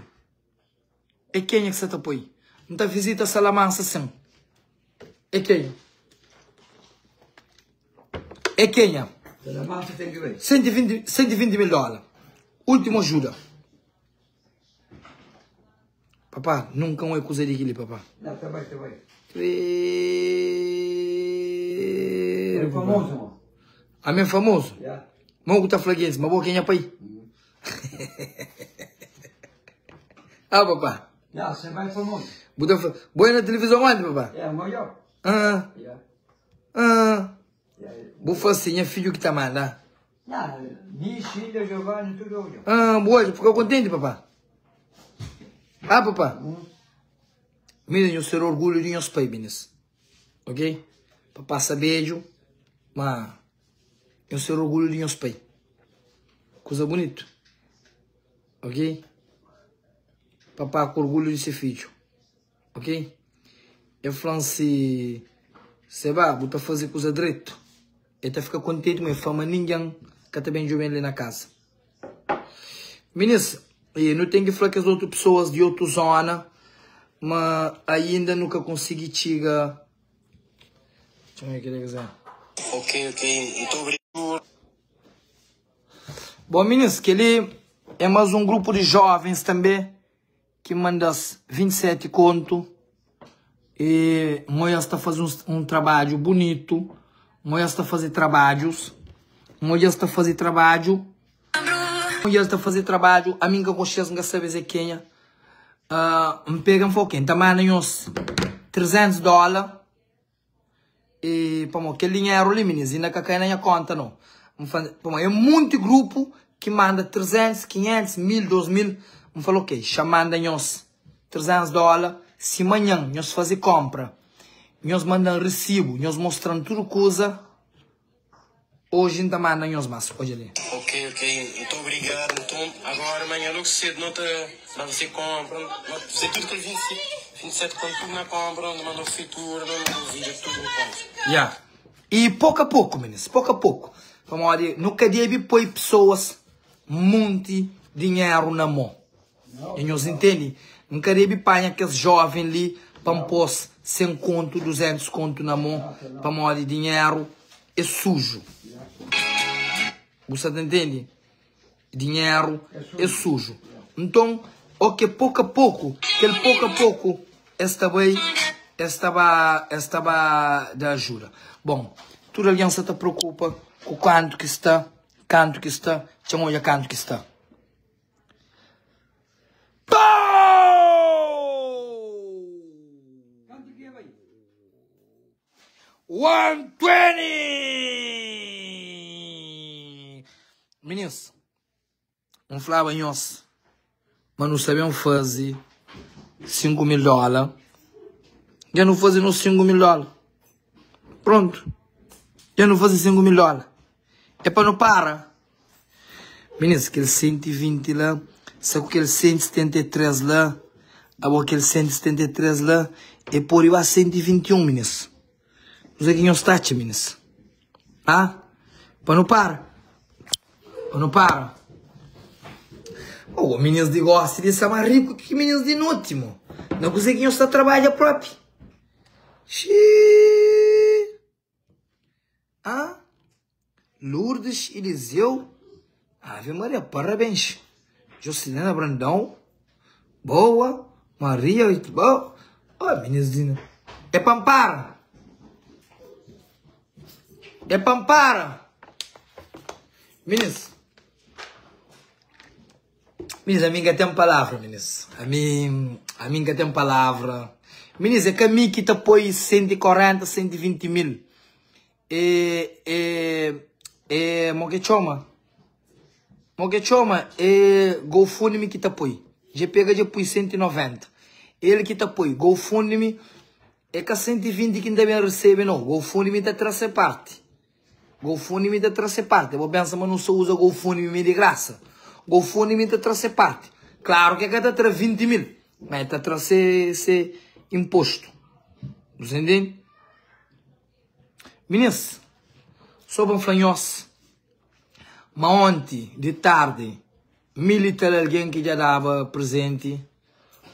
É kenha ki sa ta poi? N ta vizita Salamansa sin. É kenha? É kenha? Salamansa ten ki bai. 120, 120 mil dóla. Último ajuda. Papá, nunka un é kuza di kili, papá. Não, tá bem, tá bem. Credo, É famoso, mano. Ami é famoso? Yeah. Mo ku ta fla gentis, ma bo ke nha pai? Ah, papá. Ya, se bai famoso. Bu ta fla, bo é na televisão onde, papá? É, mo yo. Ah, Ya. ah. Ya. Bu fla assim, nha filho que ta manda. Ya, mi, filha, Giovanni, tudo olho. Ah, bu odja, fica contente, papá. Ah, papá. Mira, nho ser orgulho de nhos pai, minis. Ok? Papá sabejo, ma nho ser orgulho de nhos pai. Kuza bonito. Ok? Papá ku orgulho di se fidju. Ok? El fla-m si Seba, bu ta faze kuza dretu. El ta fika kontenti, ma el fla ma ningen ka ta ben djobe-m li na kaza. Minis, e nu ten ki fla kes otu pesoas di otu zona ma ainda nu ka konsigi txiga. Txeu me kre dizer. Ok, ok, ntu obrigadu. Bom minis, kel-li é más un grupu di jovens tanbê ki manda-s 27 kontu e N odja-s ta faze un trabadju bunitu, N odja-s ta faze trabadjus, N odja-s ta faze trabadju, N odja-s ta faze trabadju, ami N ka konxe-s, N ka sabe es é kenha. N pega N fla ok, N ta manda nhos 300 dóla. E pamodi kel dinheru li minis inda ka kai na nha konta no. N fla pamodi é munti grupu ki manda 300, 500, 1000, 2000. N fla ok, xa manda nhos 300 dola si manhan nhos faze konpra nhos mandan resibu nhos mostran tudu kuza. Oji N ta manda nhos mas, odja li. Ok, ok, nton obrigado. Nton agora manhã logo cedo no ta ba fase compra, no ta fase tudo kel 27, 27 conto tudo na compra, no ta manda fritura, no manda video tudo no compra. Ya. E poku a poku, minis, poku a poku. Pamodi nu ka debe poi pesoas monti dinheru na mo. E nhos intende? N ka debe panha kes joven li pa N pô-s 100 kontu, 200 kontu na mô, pamodi dinheru é suju. Bu sa ta intende? Dinheru é suju. Nton, oke poku a poku, kel poku a poku. Es ta bai, es ta ba, es ta ba da ajuda. Bon, tudu algen sa ta preokupa ku kantu ki sta, kantu ki sta, txeu odja kantu ki sta. Kantu ki e bai? 120! Minis, N flaba nhos ma nu sta ben faze 5 mil dóla. Dja nu faze nos 5 mil dóla. Prontu. Dja nu faze 5 mil dóla. É pa nu para. Minis, kel 120 la, sa ku kel 173 la, abo kel 173 la, e pode ba 121, minis. Kuzê ki nhos ta atxa, minis? Ah? Pa nu para. Pa nu para. Oh, minis di gosi di sta más riku ki minis di noti, mo. Na kuzê ki nhos ta trabadja propi? Xii. Ah? Lourdes Eliseu. Ave Maria, parabéns. Jocelena Brandão. Boa. Maria, boa. Oh, meninas de... É pampara. É pampara. Meninas. Meninas, a mim que tem palavra, meninas. A mim, a mim que tem palavra. Meninas, é que a mim que te põe 140, 120 mil. É, é, é, mo que chama? Mo que chama? É GoFundMe que te põe. Já pega, já põe 190. Ele que te põe. GoFundMe é que 120 que ainda bem recebe, não. GoFundMe te traz parte. GoFundMe te traz parte. Vou pensar, mas não só usa GoFundMe de graça. GoFundMe te traz parte. Claro que é que te traz 20 mil, mas te traz esse imposto. Você entende? Meninas, só para falar nós, mas ontem, de tarde, militar alguém que já dava presente,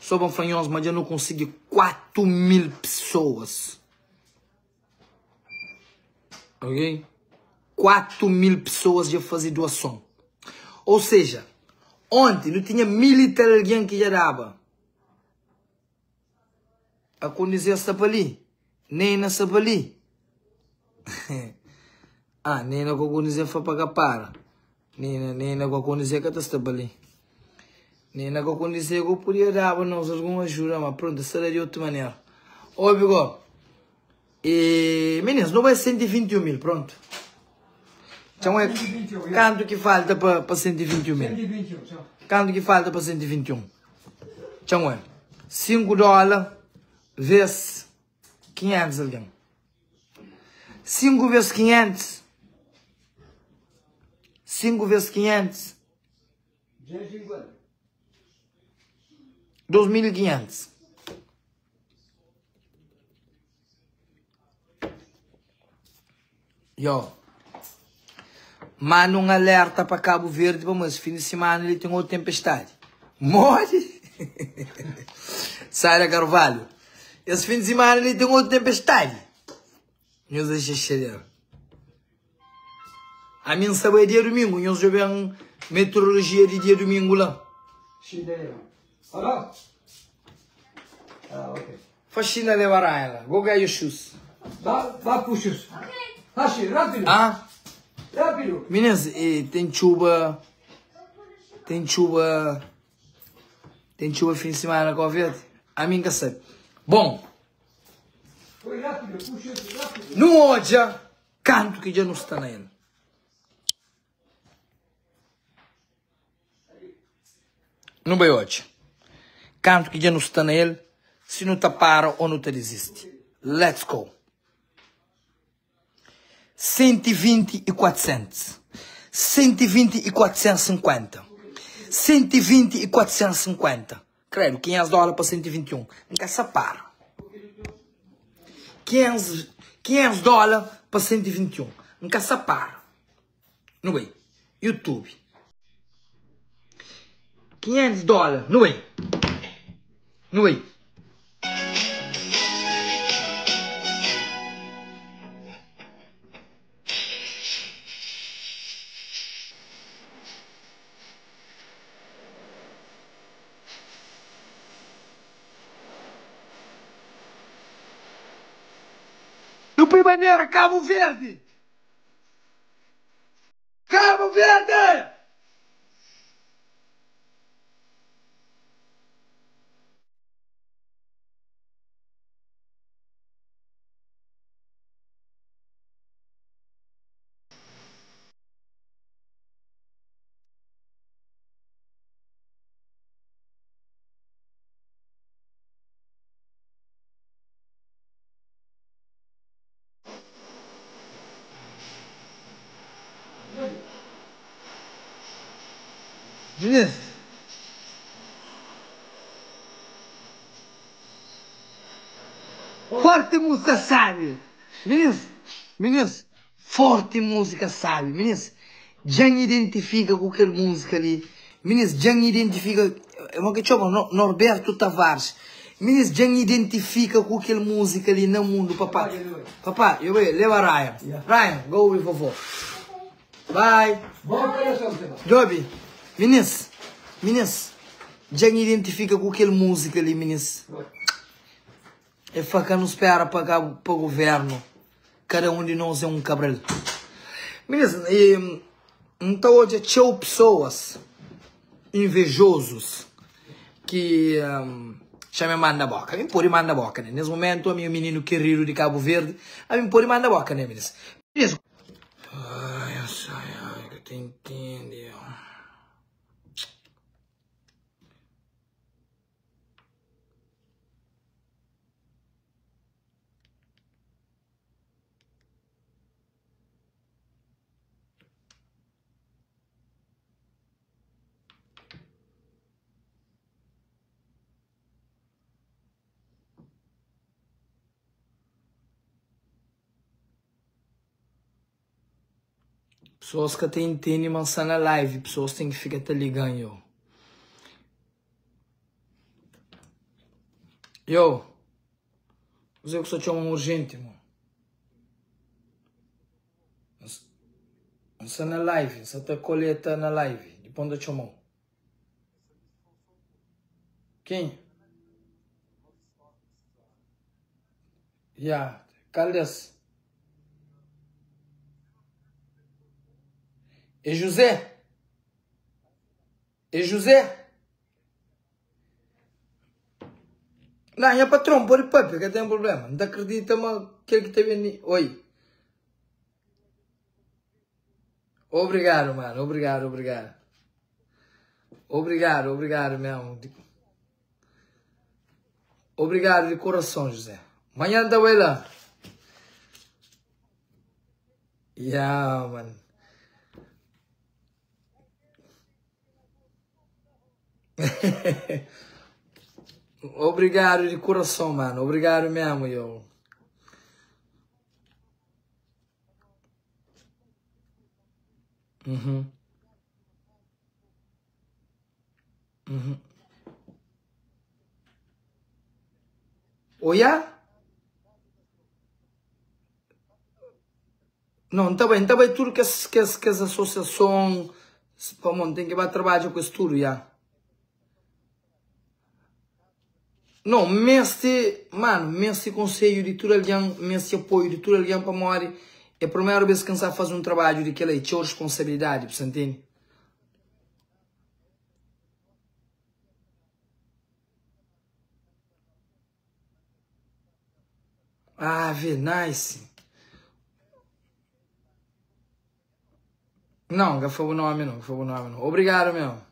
só para falar nós, mas já não consegui 4 mil pessoas. Ok? 4 mil pessoas já faziam doação. Ou seja, ontem não tinha militar alguém que já dava. A condizia está ali. Nem na ali. Ah, nem na condizia foi para para. Nem na condizia que está ali. Nem na condizia que eu podia dar para nós alguma ajuda, mas pronto, será de outra maneira. Ô, bigo. E, meninos, não vai 121 mil, pronto. Então é quanto que falta para 121 mil? 121, só. Quanto que falta para 121? Então é 5 dólares vezes 500 alguém. 5 vezes 500. 5 vezes 500. 250. 2.500. Yo. Manda um alerta para Cabo Verde, mas fim de semana ele tem outra tempestade. Morre! Sara Carvalho. Esse fim de semana ele tem outra tempestade. Nós deixa A mim sabe é dia domingo, nós jogamos meteorologia de dia domingo lá. Alô? Ah, ok. Faxina levará ela. Go get your shoes. Vá para os shoes. Hashi, rápido. Ah? Rápido. Meninas, tem chuva. Tem chuva. Tem chuva fim de semana com a verde. A mim que sabe. Bom. Foi rápido, puxa, rápido. Não olha canto que já não está na ele. Não vai hoje. Canto que já não está nele, se não te para ou não te desiste. Let's go. 120 e 400. 120 e 450. 120 e 450. Credo, 500 dólares para 121. Nunca se para. 500 dólares para 121. Nunca se para. Não vai. YouTube. 500 dólares. Não vai. Não vai. poi bandera Cabo Verde! Cabo Verde! Minis. Forte música sabe. Minis, minis, forte música sabe. Minis, dja-m identifika ku kel música li. Minis, dja-m identifika, mo ki txoma? Norberto Tavares. Minis, dja-m identifika ku kel música li na mundu, papá. Papá, yo bai, leba Ryan. Ryan, go with vovó. Bye. Djobe, minis, minis, dja-m identifika ku kel música li, minis. E fla ka nu spera pa pa governo, kada um di nos é um Cabral. Minis, e, N ta odja txeu pessoas invejosos ki um, xa me manda boka. Mi pode manda boka, né? Nes momento, ami é um menino querido de Cabo Verde, ami pode manda boka, né, minis? Minis, ai, ai, ai, que te entende. Pessoas ka ta intende ma nsa na live, pessoas tem ki fika ta ligan yo. Yo, kuzê ku sa txoma urgente, mo? Nsa na live, nsa ta koleta na live, dipôs nta txomau. Quem? Ya, kal des? É José? É José? Não, nha patrão, pode papia, que tem problema. Não acredita, mas aquele que te vende. Oi. Obrigado, mano. Obrigado, obrigado. Obrigado, obrigado mesmo. Obrigado de coração, José. Amanhã tá vai lá. Yeah, mano. Obrigado de coração, mano. Obrigado mesmo, yo. Uhum. Uhum. Oia? Não, tá bem, tá bem tudo que as, que as, que as associações, pá, tem que vai trabalhar com isso tudo, já. Não, mestre, mano, mestre conselho de tudo alguém, mestre apoio de tudo alguém para morrer. É a primeira vez que a fazer um trabalho de que ele tinha responsabilidade, você entende? Ah, vê, nice. Não, não foi o nome não, foi o nome não. Obrigado mesmo.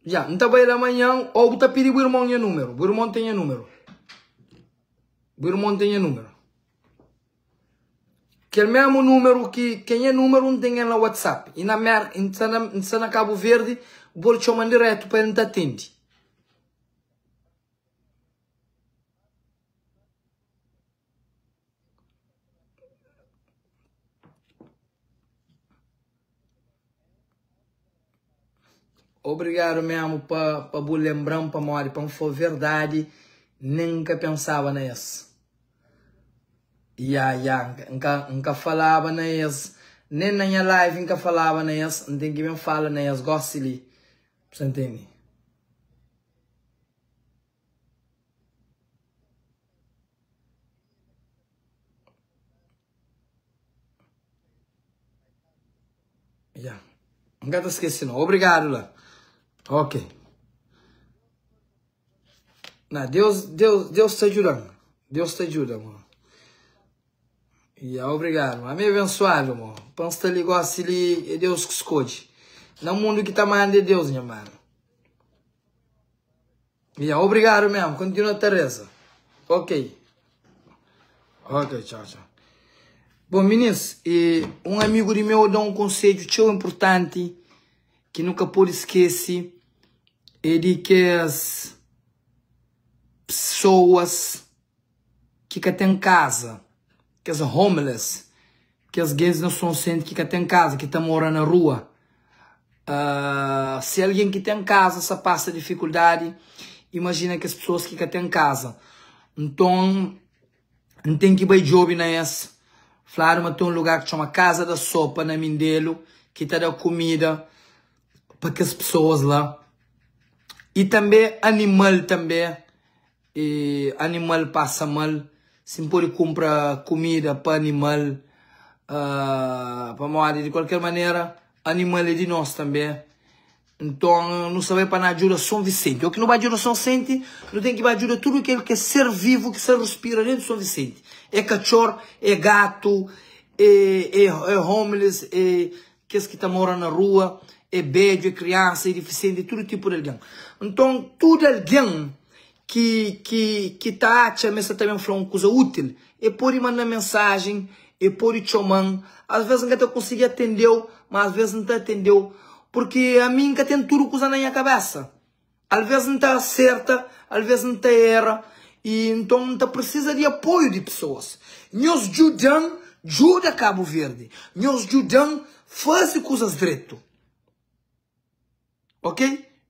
Já, não tá bem amanhã, ou tá pedir o irmão o número. O irmão tem o número. O irmão tem o número. Aquele mesmo número que quem é número não tem no WhatsApp. E na mer, em na Cabo Verde, vou te chamar direto para ele não te atende. Obrigado mesmo para pa bu lembrar para morrer, para for verdade, nunca pensava nisso. Ya, ya, nunca, nunca falava nisso. Nen na nha live N ka falaba na es, N ten ki ben fala na es gosi li. Bu sa ntende? Ya. N ka ta skese no. Obrigadu la. Ok. Na, Deus, Deus, Deus ta djuda-m. Deus ta djuda, mo. Ya, obrigadu. Ami é abensuadu, mo. Pa N sta li gosi li, é Deus ki skodje. Na mundu ki ta manda é Deus, nha mano. Ya, obrigadu mesmo. Kontinua ta reza. Ok. Ok, tchau, tchau. Bom, minis, e um amigo di meu da um konsedju txeu importanti ki nu ka pode skese é di kes pessoas ki ka ten kaza, kes homeless, kes gentis na Soncente ki ka ten kaza, ki ta mora na rua. Uh, se algen ki ten kaza sa pasa difikuldadi, imajina kes pessoas ki ka ten kaza. Nton, N ten ki bai djobe na es. Fladu ma ten un lugar ki txoma Kaza da Sopa na Mindelo ki ta da kumida pa kes pesoas la. I tanbe animal tanbe, e animal pasa mal, si N pode kunpra kumida pa animal, uh, pamodi di kualker manera animal é di nos tanbe. Nton, nu sta bai pa na djuda Son Visenti. Ô ki nu bai djuda Son Visenti, nu ten ki bai djuda tudu kel ki é ser vivu ki sta respira dentu Son Visenti. É katxor, é gatu, é, é, é homeless, é kes ki ta mora na rua, é bedju, é kriansa, é difisienti, é tudu tipu di algen. Nton, tudu algen ki, ki, ki ta atxa ma es sta ta ben fla un kuza útil, e pode manda mensajen, e pode txoma-m. Asves N ka ta konsigi atende-u, ma asves N ta atende-u, purki ami N ka ten tudu kuza na nha kabésa. Alves N ta aserta, alves N ta era, i nton N ta prisiza di apoiu di pesoas. Nhos djuda-m djuda Kabu Verdi, nhos djuda-m faze kuzas dretu. Ok?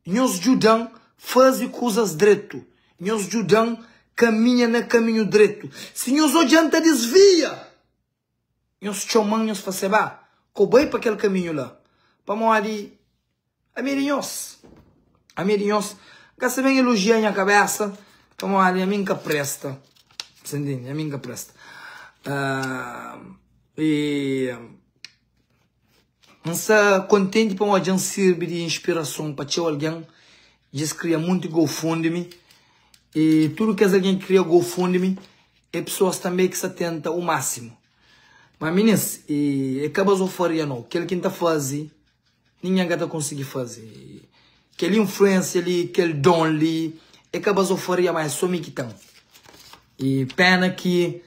Nhos djuda-m faze kuzas dretu. Nhos djuda-m kaminha na kaminhu dretu. Si nhos odja-m ta disvia, nhos txoma-m, nhos fla, Seba, ko bai pa kel kaminhu la, pamodi ami é di nhos. Ami é di nhos. N ka sta ben elojia nha kabésa, pamodi ami N ka presta. Sa ntende? Ami N ka presta. Uh, e... N sta kontenti pamodi dja N sirbi di inspirason pa txeu algen. Dja es kria monti GoFundMe i tudu kes algen ki kria GoFundMe é pesoas tanbê ki sta tenta u másimu. Má minis, é ka bazofaria nau. Kel ki N ta faze, ningen ka ta konsigi faze. Kel influénsia li, kel don li, é ka bazofaria má é sô mi ki ten. I péna ki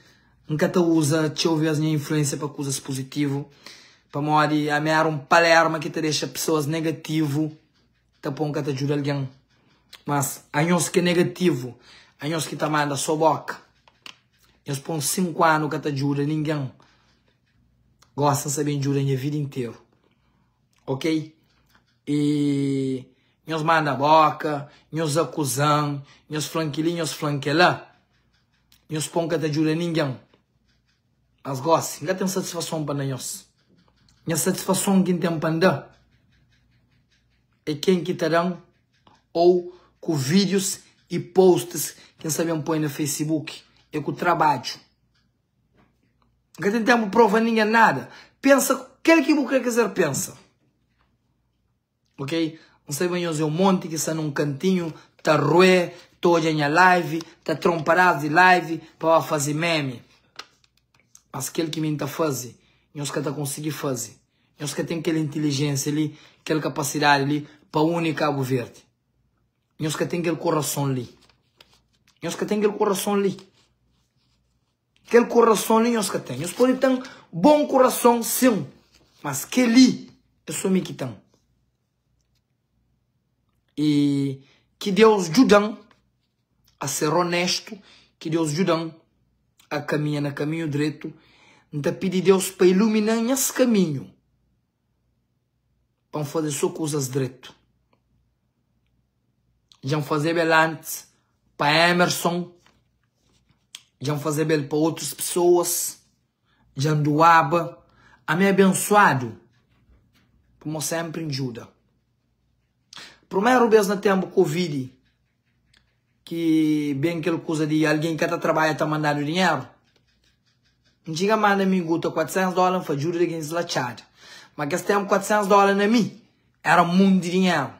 N ka ta uza txeu bês nha influénsia pa kuzas puzitivu, pamodi ami éra un palerma ki ta dexa pesoas negativu ta pô-m ka ta djuda algen. Mas anhos ki é negativu, anhos ki ta manda sô bóka, nhos pô-m 5 anu ka ta djuda ningen, gósi N sta ben djuda nha vida interu. Ok? I nhos manda bóka, nhos akuza-m, nhos fla-m kel-li, nhos fla-m kel-la. Nhos pon ka ta djuda ningen. Mas gosi, N ka ten satisfason pa da nhos. Nha satisfason ki N ten pa N da é ken ki ta da-m ou ku vídius i posts ki N sa ben poi na Facebook. É ku trabadju. N ka ten tenpu prova ningen nada. Pensa kel ki bu kre kizer pensa. Ok N sabe ma nhos é un monti ki sta nun kantinhu ta ruê, ta odja nha live, ta tra un padás di live pa ba faze meme. Mas kel ki mi N ta faze, nhos ka ta konsigi faze. Nhos ka ten kel intilijénsia li, kel kapasidadi li pa uni Kabu Verdi. Nhos ka ten kel kurason li. Nhos ka ten kel kurason li. Kel kurason li nhos ka ten. Nhos pode ten bon kurason, sin, mas kel-li é sô mi ki ten. I ki Deus djuda-m a ser onéstu, ki Deus djuda-m a kaminha na kaminhu dretu. N ta pidi Deus pa ilumina-m nhas kaminhu, pa N faze sô kuzas dretu. Dja N fazeba el antis pa Emerson, dja N fazeba el pa otus pesoas, dja N doaba. Ami é abensuadu pamo sempri N djuda. Primeru bes na tempu covid ki ben kel kuza di algen ki ka ta trabadja ta mandadu dinheru, N txiga manda mi guta 400 dola N fla djuda di gentis la txada. Ma kes tempu 400 dola na mi era munti dinheru.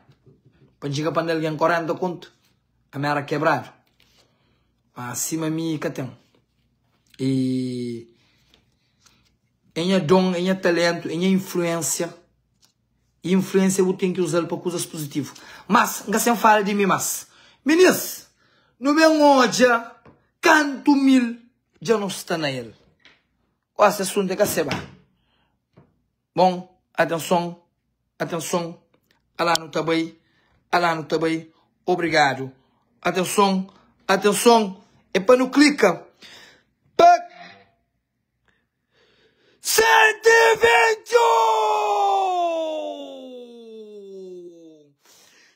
Pa N txiga pa da algen 40 kontu, ami era kebradu. Ma sima mi ka ten. E é nha don, é nha talentu, é nha influênsia. E influênsia bu ten ki uza-l pa kuzas puzitivu. Mas, N ka sen fala di mi mas. Minis, nu ben odja kantu mil dja nu sta na el. Gosi asuntu é ka seba. Bon, atenson, atenson, alá nu ta bai, alá nu ta bai, obrigadu. Atenson, atenson, é pa nu klika pa 121!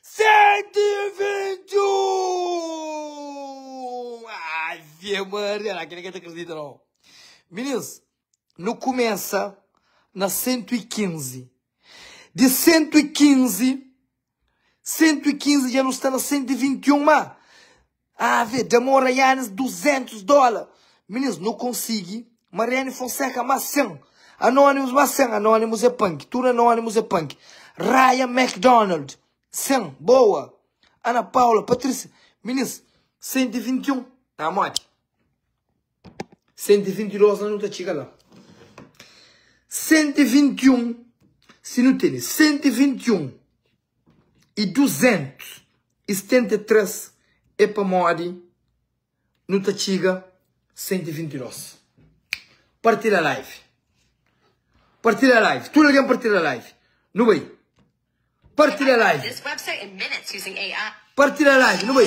121! Ave Maria, lá, kel-li ka ta akredita não. Minis, nu kumesa na 115. Di 115, 115 dja nu sta na 121, má Ave, demora Yanis 200 dóla. Minis, nu konsigi. Mariane Fonseca más 100. Anónimos más 100. Anónimos é punk. Tudo anónimos é punk. Ryan McDonald, 100. Boa. Ana Paula, Patrícia. Minis, 121. Tá, modi? 122 nós não tá chega lá. 121, se não tem 121 e 273 é pa modi, não tá chega 122. Partilha a live. Partilha a live. Tudo alguém partilha a live. Não vai. Partilha a live. Partilha a live, não vai.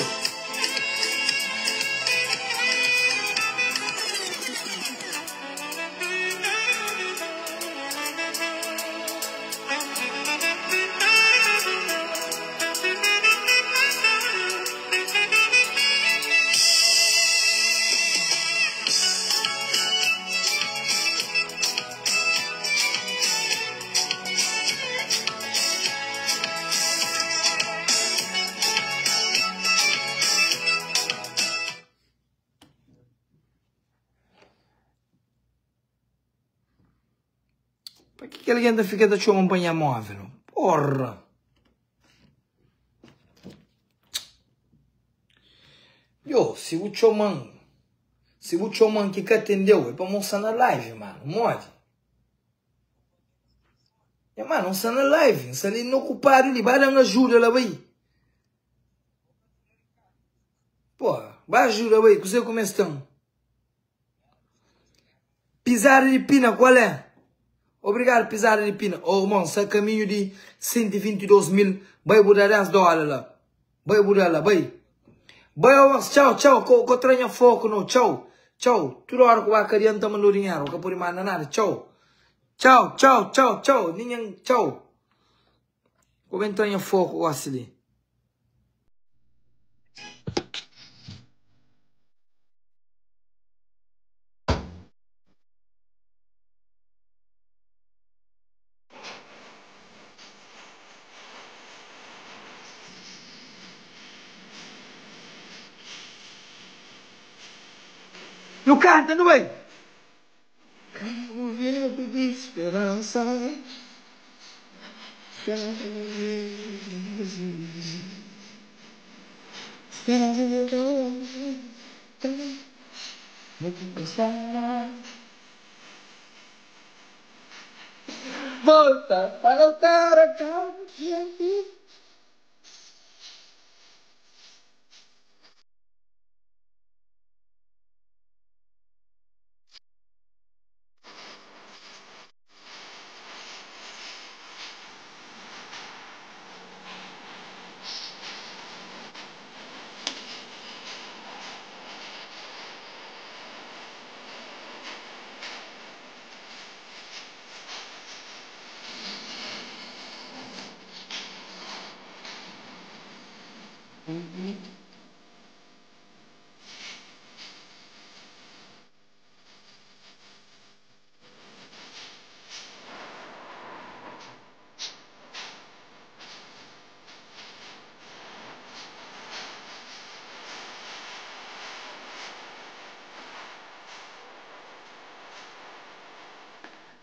Pa ki ki algen ta fika ta txoma pa nha móvel? Porra! Yo, si bu txoman, si bu txoman ki ka atendeu, é pa mostra na live, mano. Modi? Ya, mano, N sta na live, N sta li inokupadu li, ba da-m ajuda la, bai. Porra, ba ajuda, bai, kuzê ku mes ten? Pizada di pina, kual é? Obrigadu, pizada di pina. Oh, irmon, sta kaminhu di 122 mil, bai bu da 10 dóla la. Bai bu da la, bai. Bai, oh, txau, txau, ko, ko tra nha foku no, txau, txau. Tudu ora ku ba kadia N ta mandau dinheru, ka pode manda nada, txau. Txau, txau, txau, txau, ningen, txau. Ko ben tra nha foku gosi li. Nu kanta, nu bai! Verde di speransa. Volta para voltar a casa.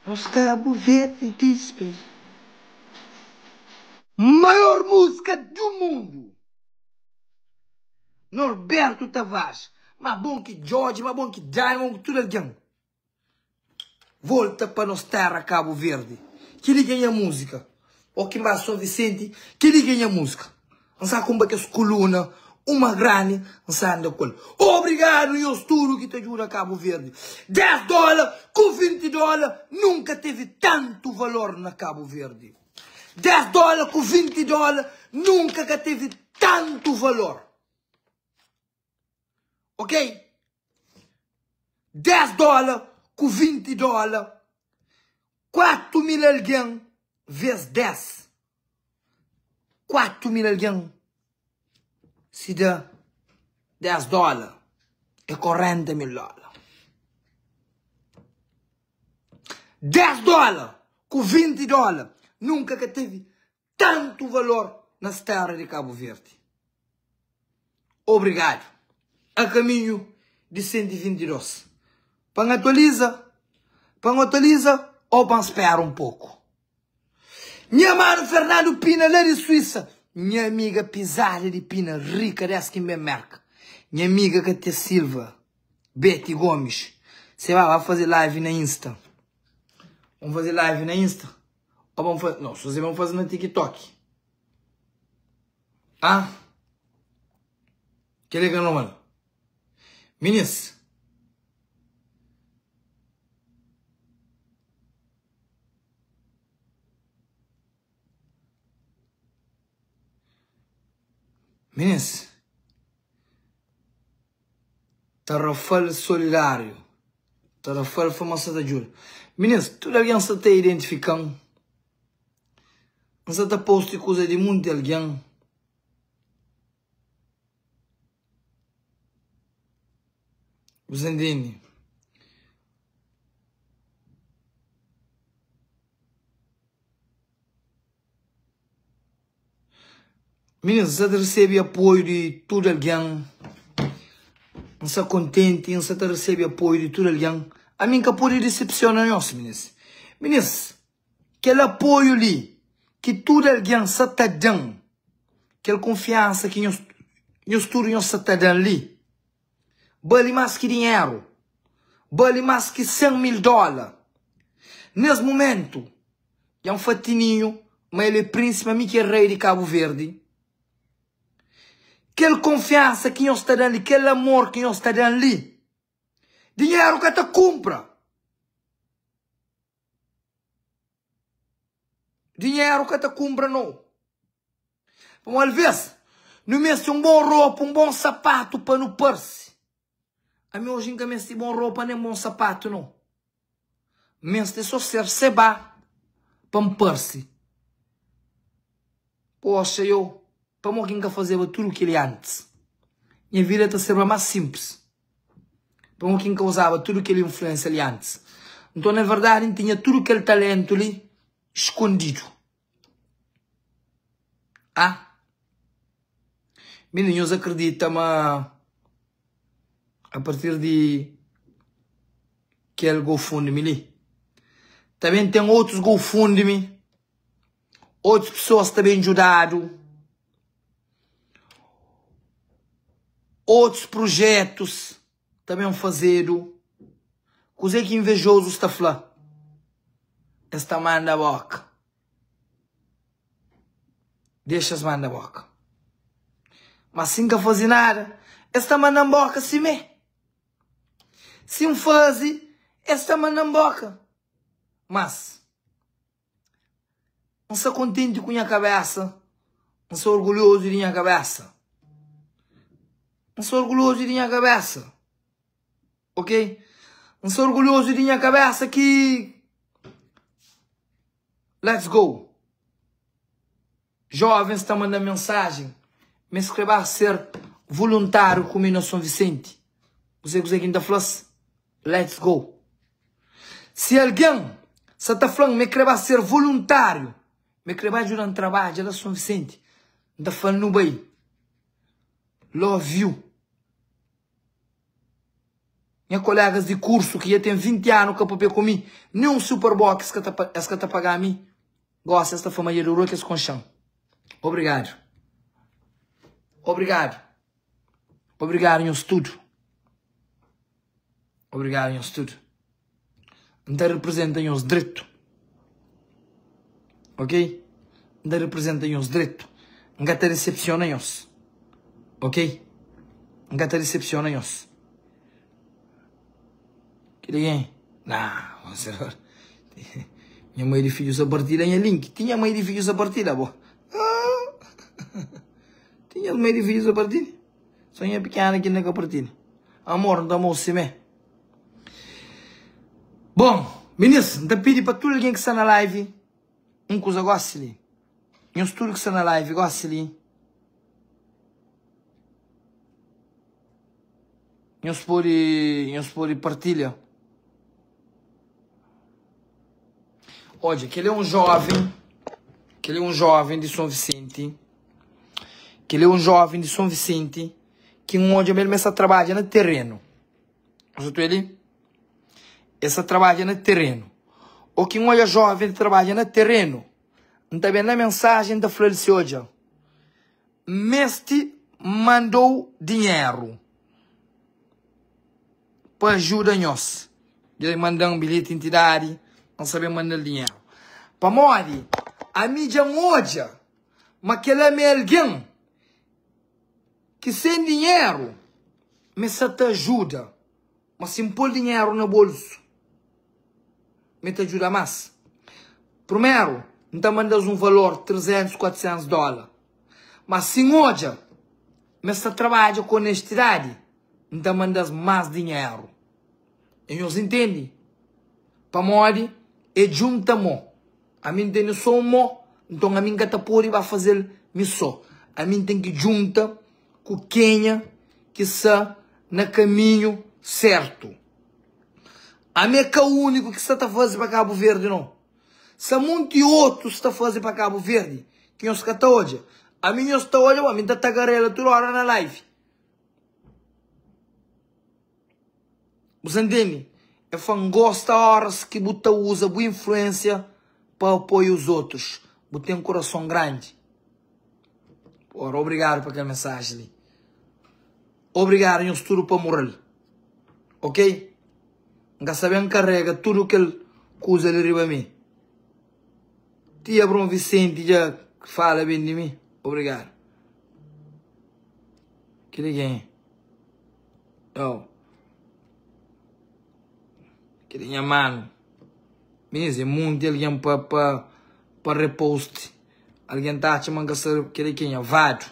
Nos Cabo Verde dispe. Maior música do mundo. Norberto Tavares. Ma bom que George, ma bom que Dani, ma bom que tudo alguém. Volta pa nos terra Cabo Verde. Kel-li ki é nha música. Ó ki nba São Vicente, kel-li ki é nha música. N sa kunba kes kuluna, uma grandi, N sa anda ku el. Obrigadu nhos tudu ki ta djuda Cabo Verde. 10 dóla ku 20 dóla nunka tevi tantu valor na Cabo Verde. 10 dóla ku 20 dóla nunka ka tevi tantu valor. Ok? 10 dóla ku 20 dóla, 4 mil algen vês 10. 4 mil algen si da 10 dóla, é 40 mil dóla. 10 dóla ku 20 dóla nunka ka tevi tantu valor nas terra di Cabo Verde. Obrigadu. A kaminhu di 122. Pa N atualiza? Pa N atualiza ou pa N spera un poku? Nha manu Fernando Pina la di Suíça, nha amiga pizada di Pina rica des ki N ben Merka, nha amiga Katia Silva, Betty Gomes, se ba ba faze live na Insta. Vamos faze live na Insta? Ou vamos faze, não, se você vamos fazer na TikTok. Ah? Kel-li é ka normal. Minis. Minis. Tarrafal solidário. Tarrafal foi uma sa ta djuda. Minis, tudu algen sa ta identifika-m. N sa ta posti kuza di munti algen. Bu sa ntende? Minis, N sa ta resebe apoiu di tudu algen. N sta kontenti, N sa ta resebe apoiu di tudu algen. Ami N ka pode disepsiona nhos, minis. Minis, Kel apoiu li ki tudu algen sa ta da-m, kel kunfiansa ki nhos nhos tudu nhos sa ta da-m li, bali más ki dinheru, bali más ki 100 mil dóla. Nes mumentu, dja N fla Tininhu ma el é prínsipi, ma mi ki é rei di Kabu Verdi. Kel kunfiansa ki nhos ta da-m li, kel amor ki nhos ta da-m li, dinheru ka ta kunpra. Dinheru ka ta kunpra no. Pamodi alvês nu meste un bon ropa, un bon sapatu pa nu parse. Ami oji N ka meste bon ropa nen bon sapatu no. N meste so ser seba pa N parse. Poxa yo, pamodi ki N ka fazeba tudu kel-li antis? Nha vida ta serba más sinplis. Pamodi ki N ka uzaba tudu kel influénsia li antis? Nton, na verdadi, N tinha tudu kel taléntu li skondidu. A! Mininu, nhos akridita ma apartir di kel GoFundMe li, ta ben ten otus GoFundMe, otus pesoas ta ben djudadu? Otus projetus ta ben fazedu. Kuzê ki invejozus ta fla? Es ta manda boka. Dexa-s manda boka. Má si N ka faze nada, es ta manda-m boka simé. Si N faze, es ta manda-m boka. Mas. N sta kontenti ku nha kabésa, N sta orgulhozu di nha kabésa. N sta orgulhozu di nha kabésa, ok? N sta orgulhozu di nha kabésa ki Let's go! Jovens ta manda mensajen ma es kre ba ser voluntáriu ku mi na Son Visenti. Kuzê kuzê ki N ta fla-s? Let's go! Si algen sa ta fla-m ma e kre ba ser voluntáriu, ma e kre ba djuda-m trabadja la Son Visenti, N ta fla-l nu bai. Love you. Nha kolegas di kursu ki dja ten 20 anu ka papia ku mi, nen un super box es ka ta paga mi. Gosi es ta fla ma dja dura ki es konxe-m. Obrigadu. Obrigadu. Obrigadu nhos tudu. Obrigadu nhos tudu. N ta reprezenta nhos dretu. Ok? N ta reprezenta nhos dretu. N ka ta decepciona nhos. Ok? N ka ta decepciona nhos. Kel gen? Nah, nha mai di fidju sa partilha nha link. Ti nha mai di fidju sa partilha bo. Ti nha mai di fidju sa partilha. Só nha pikena ki inda ka partilha. Amor, N ta amau simé. Bon, minis, N ta pidi pa tudu algen ki sta na live un kuza gosi li. Nhos tudu ki sta na live gosi li. Nhos pode, nhos pode partilha. Odja, kel é un jovem, kel é un jovem di São Vicente, kel é un jovem di São Vicente ki N odja ma el meste trabadja na terenu. Nhos otu el? El sta trabadja na terenu. O ki N odja jovem ta trabadja na terenu, N ta ben na mensajen N ta fla-l si, odja, Meste mandou dinheru pa ajuda nhos. Dja mandan bilheti intidadi, N sabe mandal dinheru. Pamodi ami dja N odja ma kela ma é algen ki sen dinheru mi sa ta ajuda. Ma si N pol dinheru na bolsu, mi ta djuda mas. Primeru, N ta manda-s un valor 300, 400 dóla. Ma si N odja ma es ta trabadja ku onestidadi, N ta manda-s mas dinheru. E nhos intende? Pamodi e djunta mô. Ami N tene sô un mô, nton ami N ka ta pode ba faze-l mi sô. Ami N ten ki djunta ku kenha ki sta na kaminhu sertu. Ami é ka úniku ki sta ta faze pa Kabu Verdi no. Sta munti otus ta faze pa Kabu Verdi ki nhos ka ta odja. Ami nhos ta odja, ami ta tagarela tudu ora na live. Bu sa ntende? É fla N gosta oras ki bu ta uza bu influensia pa apoia os otus. Bu ten kurason grandi. Ora, obrigadu pa kel mensaji li. Obrigadu nhos tudu pa mural. Ok? N ka sabe nkarega tudu kel kuza li riba mi. Ti Abraão Vicente dja fala ben di mi. Obrigadu. Kel-li kenha? Oh. Kel-li nha manu. Minis, é munti algen pa, pa, pa repost. Algen ta atxa ma N ka sabe kel-li kenha. Vadu.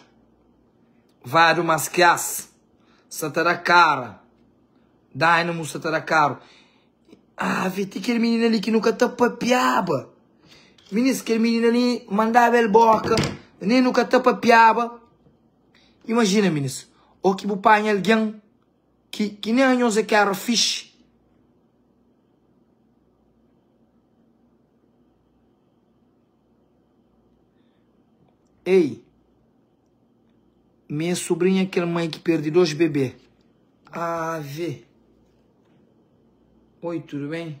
Vadu mas ki as. Sa ta da kara. Dynamo sa ta da karu. Ah, vê ti kel minina li ki nu ka ta papiaba. Minis, kel minina li mandaba el boka, nen nu ka ta papiaba. Imajina, minis, ô ki bu panha algen ki, ki nen anhos é ki éra fixi. Ei, mi é sobrinha kel mãe ki perde 2 bebê. Ah, vê. Oi, tudo bem?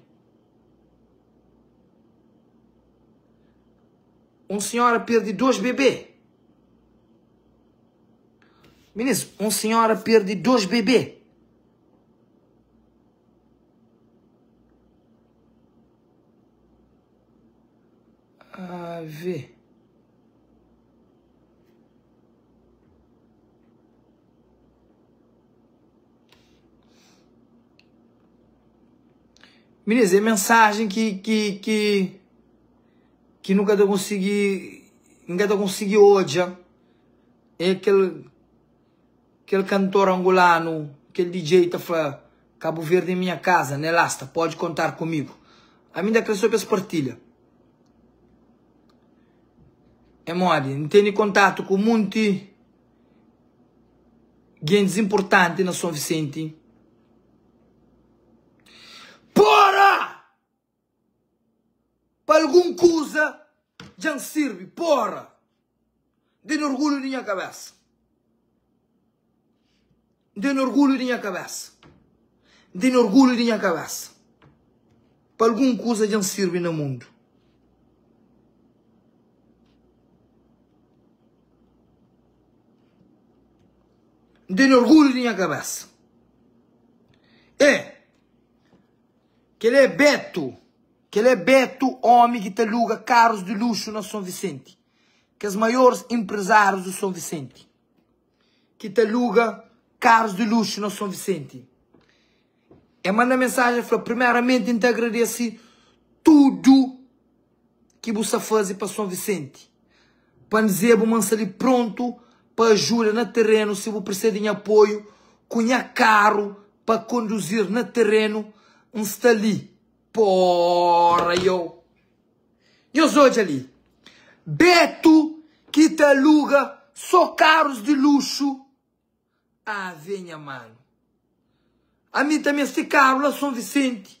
Um senhora perde 2 bebê. Minis, um senhora perde 2 bebê. Ah, vê. Minis, é mensagem ki ki ki ki nu ka ta konsigi N ka ta konsigi odja é kel kel kantor angolanu kel DJ ta fla Cabo Verde é minha casa Nelasta pode contar comigo Ami N ta kre so pa es partilha É modi N tene kontatu ku munti gentis inpurtanti na Son Visenti Pora! Pa algun kuza dja N sirbi Pora! N tene orgulhu di nha kabesa N tene orgulhu di nha kabesa. N tene orgulhu di nha kabésa. Pa algun kuza dja N sirbi na mundu. N tene orgulhu di nha kabésa. E, kel-li é Betu. Kel-li é Betu, ómi ki ta luga karus di luxu na Son Visenti. Kes maioris enprezárius di Son Visenti. Ki ta luga karus di luxu na Son Visenti. E manda mensajen, e fla, Primeramenti N ta agradese tudu ki bu sta faze pa Son Visenti. Pa N dize-bu ma N sta li prontu pa ajuda na terenu si bu precisa di nha apoiu ku nha karu pa konduzir na terenu, N sta li. Porra yo! Nhos odja li, Betu ki ta aluga so karus di luxu. Ave nha manu. Ami ta meste karu la Son Visenti,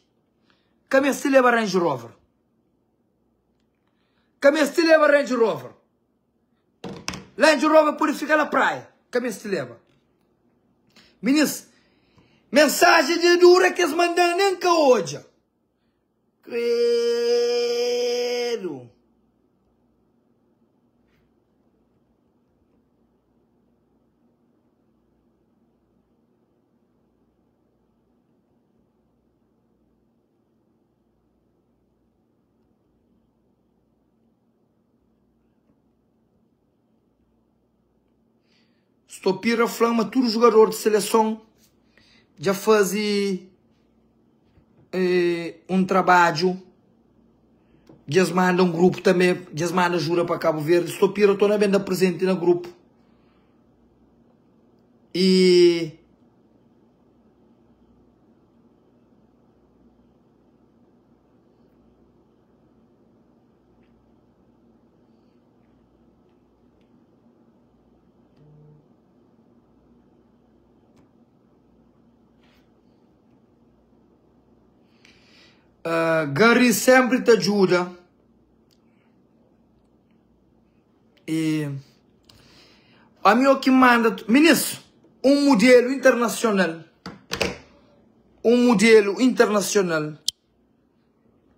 ka meste leba Range Rover. Ka meste leba Range Rover. Land Rover pode fika na praia, ka meste leba. Minis, mensajen dja dura ki es manda-m nen ka odja. Credo! Stopira fla ma tudu jugador di seleson dja faze un trabadju, dja es manda un grupu tanbe, dja es manda ajuda pa Kabu Verdi. Stopira torna ben da prezenti na grupu y. Uh, Gary sempre te ajuda. E a mim o que manda, ministro, um modelo internacional, um modelo internacional.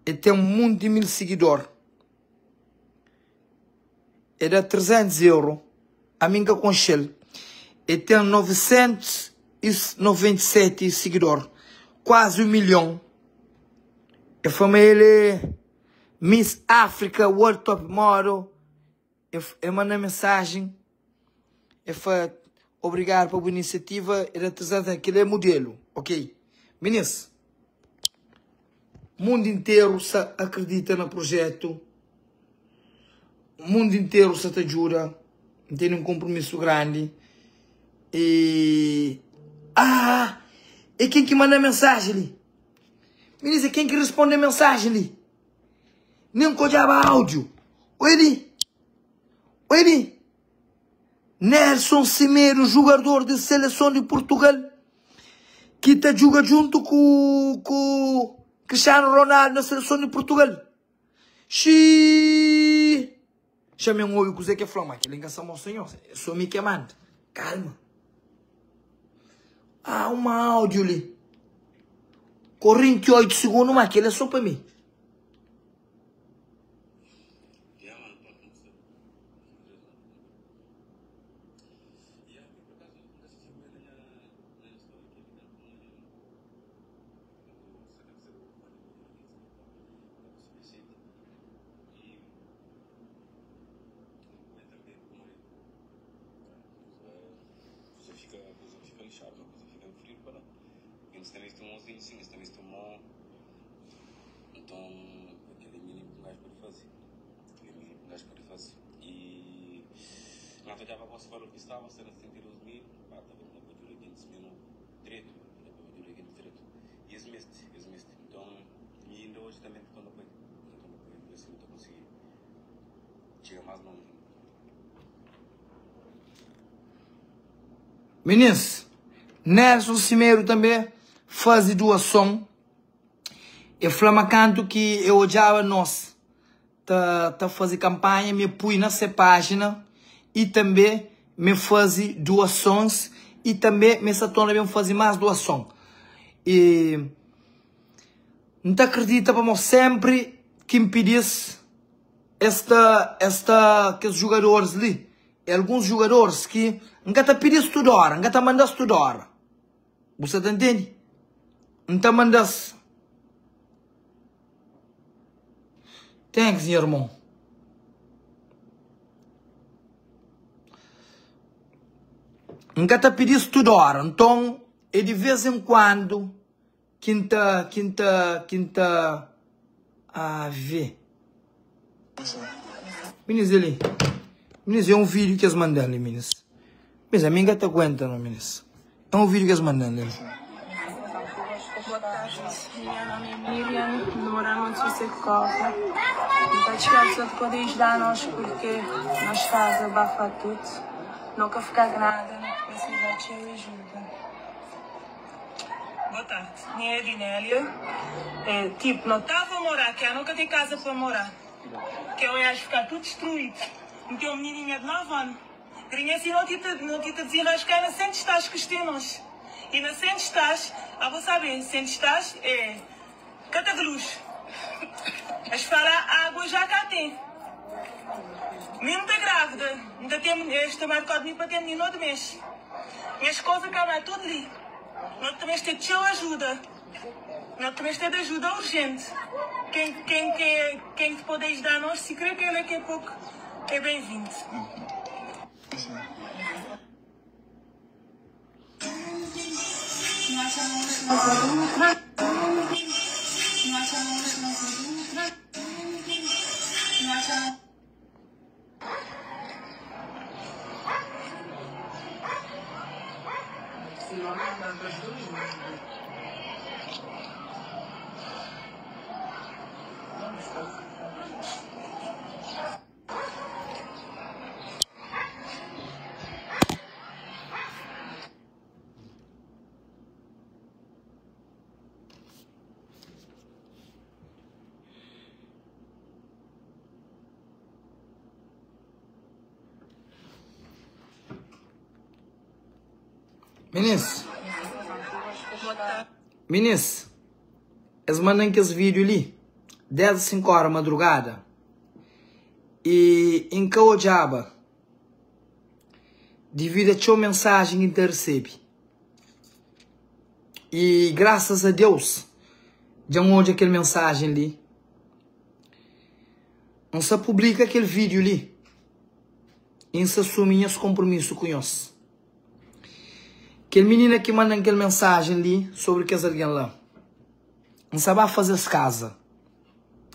E ten munti mil sigidor. E da 300 euro. Ami N ka konxe-l. E ten 997 sigidor. Kuazi un milhon. E fla ma el é Miss Africa World Top Model. E manda mensajen. E fla obrigadu pa bu inisiativa. E da 300 Kel-li é mudelu, ok? Minis, mundu interu sa akredita na projetu. Mundu interu sa ta djuda. N tene un konpromisu grandi. E ah! É ken ki manda mensajen li? Minis, é ken ki responde mensajen li? Nen ka odjaba áudiu. Oi li! Oi li! Nelson Semedo, jugador di seleson di Portugal, ki ta djuga djuntu ku ku Cristiano Ronaldo na seleson di Portugal. Xii! Xa-m obi kuzê ki el fla, ma kel-li N ka sa mostra nhos, é sô mi ki manda. Kalma. Ah, uma áudiu li. 48 segundu, ma kel-li é sô pa mi. Minis, Nelson Semedo tanbe faze duason. E fla ma kantu ki e odjaba nos ta ta faze kanpanha mi pui na se pájina i tanbe mi faze duasons i tanbe mi sa torna ben faze más duason. E N ta akredita pamodi sénpri ki N pidi-s, es ta, es ta, kes jugadoris li, é alguns jugadoris ki N ka ta pidi-s tudu óra, N ka ta manda-s tudu óra. Bu sa ta ntende? N ta manda-s. Thanks, nha irmon. N ka ta pidi-s tudu óra, nton é di vês en kuandu ki N ta, ki N ta, ki N ta AV. Minis é li. Minis é un vídeo ki es mandan li, minis. Minis, ami N ka ta aguenta no, minis. É un vídeo ki es mandan li. Boa tarde, minha nome é Miriam, N mora na Monte Cova. N ta txigá só de poder ajudar nós porque nós casa bafa tudo, não ka ficar nada, não precisa de ajuda. Boa tarde, mi é Edinélia. É, tipo, não tava a morar, que eu nunca tem casa para morar. Que eu ia ficar tudo destruído. Não tem uma menininha de 9 anos. Grinha assim não te não te desenrascar na sente estás que estemos. E na sente estás, ah, vou saber, sente estás é catagluz. As fala água já cá tem. Mesmo tá grávida, ainda tem este marcado de mim para ter menino de mês. Minha esposa acaba tudo ali. Nós também tem de ajuda. Nós também tem de ajuda urgente. Quem, quem, quem, quem te pode ajudar nós, se crê que ele é que é pouco, é bem-vindo. Minis, minis, es mandan kes vídeo li 10 5 hora madrugada e N ka odjaba devido a txeu mensagen ki N ta resebe. E graças a Deus dja N odja kel mensagen li. N sa publika kel vídeo li e N sa asumi nhas konpromisu ku nhos. Kel minina ki manda-m kel mensajen li sobri kes algen la, N sa ba faze-s kaza.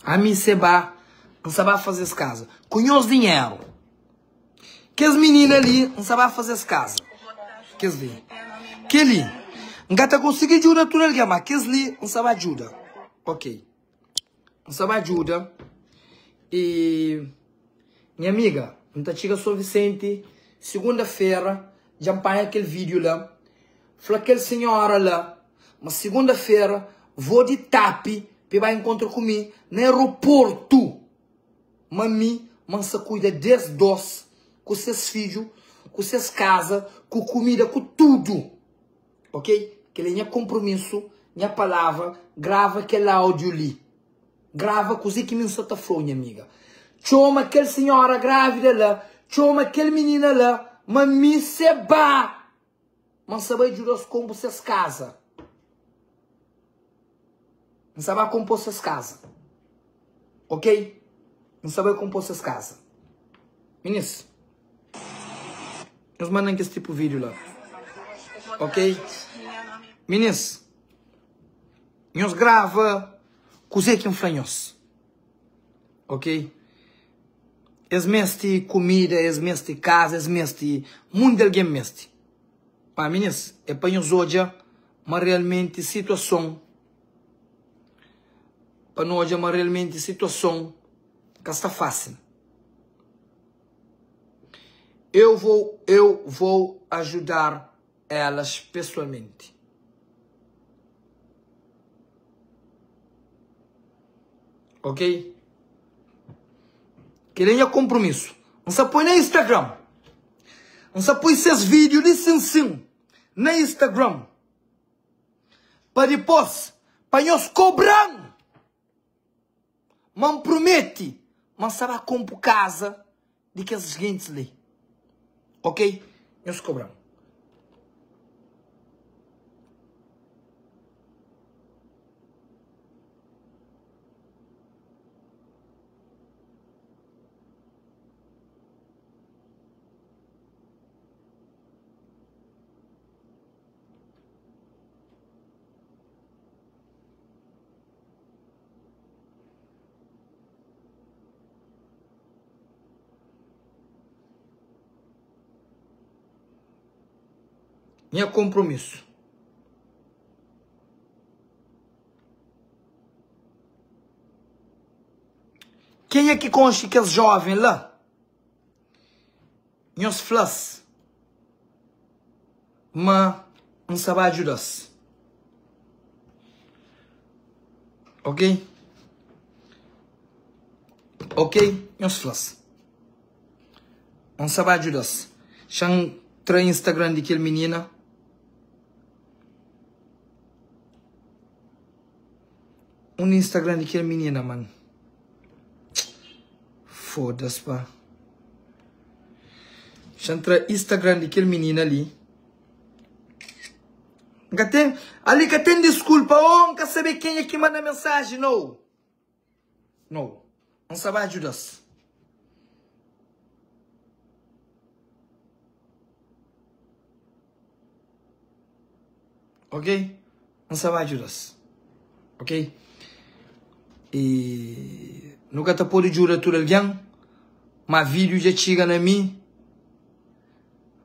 Ami se ba, N sa ba faze-s kaza. Ku nhos dinheru. Kes minina li, N sa ba faze-s kaza. Kes li. Kel-li, N ka ta konsigi djuda tudu algen, ma kes li, N sa ba djuda. Ok. N sa ba djuda e nha amiga N ta txiga São Vicente segunda fera dja N panha kel vídeo la fla kel senhora la ma segunda fera vou di tap pa e ba encontra ku mi na aeroporto ma mi ma N sa cuida des dos ku ses fidju ku ses casa ku kumida ku tudo. Ok? Kel é nha konpromisu, nha palavra, grava kel audiu li. Grava kuzê ki mi N sa ta fla-u, nha amiga. Txoma kel sinhora grávida la, txoma kel minina la, ma mi se ba! Ma N sa bai djuda-s konpo ses kaza. N sa ba konpo ses kaza. Ok? N sa bai konpo ses kaza. Minis. Nhos mandan kes tipo vídeo la. Ok? Minis, nhos grava kuzê ki N fla nhos. Ok? Es meste kumida, es meste kaza, es meste. Munti algen meste. Ma minis, é pa nhos odja ma realmenti situason, pa nu odja ma realmenti situason ka sta fásil. Eu vou, eu vou ajudar elas pessoalmente. Ok? Kel é nha compromisso. N sa poi na Instagram. N sa poi ses vídeo li sim sim na Instagram. Pa dipôs pa nhos kobra-m ma N promete ma N sta ba konpo kaza di kes gentis li. Ok? Nhos kobra-m. Nha konpromisu. Kenha ki konxe kes joven la, nhos fla-s ma N sta ba djuda-s. Ok? Ok? Nhos fla-s. N sta ba djuda-s. Xa-m tra Instagram di kel minina. Un Instagram di kel minina, man. Foda-s, pa. Xa-m tra Instagram di kel minina li. N ka ten, ali ka ten diskulpa. Oh, N ka sabe kenha ki manda mensaji, no. No. N sa ba djuda-s. Ok? N sa ba djuda-s. Ok? E nu ka ta pode djuda tudu algen, ma vídiu dja txiga na mi,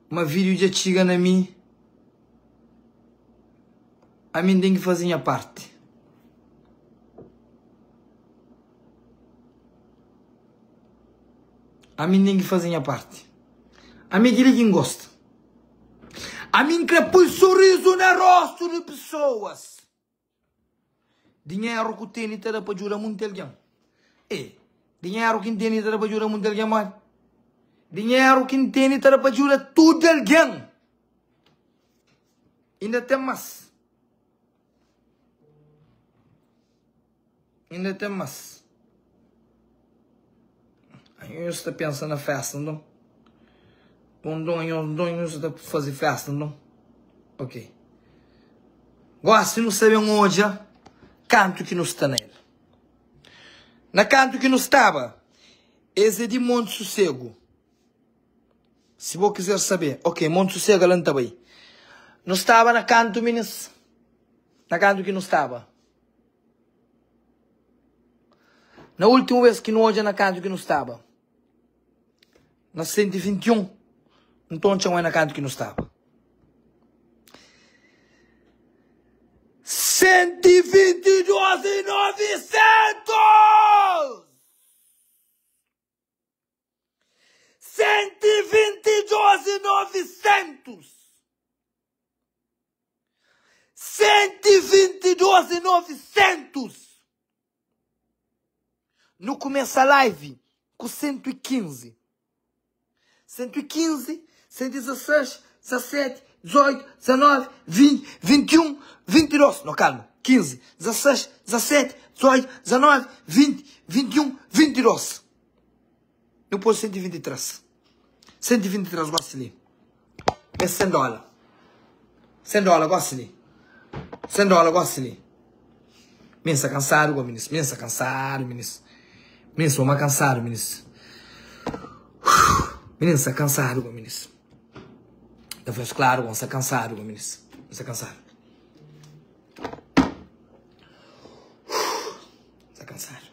ma vídiu dja txiga na mi, ami N ten ki faze nha parti. Ami N ten ki faze nha parti. Ami é kel-li ki N gosta. Ami N kre pui sorizu na rostu di pesoas. Dinheru ku tene ta da pa djuda munti algen. E, dinheru ki N tene ta da pa djuda munti algen modi? Dinheru ki N tene ta da pa djuda tudu algen. Inda ten mas. Inda ten mas. Anhos ta pensa na festa, nton? Nton, anhos, nton, anhos ta faze festa, nton? Ok. Gosi nu sta ben odja kantu ki nu sta na el. Na kantu ki nu staba, es é di Monte Sossego. Si bo kizer sabe, ok, Monte Sossego la N ta bai. Nu staba na kantu, minis? Na kantu ki nu staba? Na últimu bês ki nu odja na kantu ki nu staba, na 121, nton txeu é na kantu ki nu staba. 122 e 900! 122 e 900! 122 e 900 Nu kumesa live ku 115 115, 116, 17, 18, 19, 20, 21, 22 No kalma, 15, 16, 17, 18, 19, 20, 21, 22 Nu poi 123 123 gosi li É 100 dóla 100 dóla gosi li 100 dóla gosi li Mi N sta kansadu go minis Mi N sta kansadu minis Mi N sta uma kansadu minis Mi N sta kansadu go minis Ta fla-s klaru go N sta kansadu go minis N sta kansadu N sta kansadu.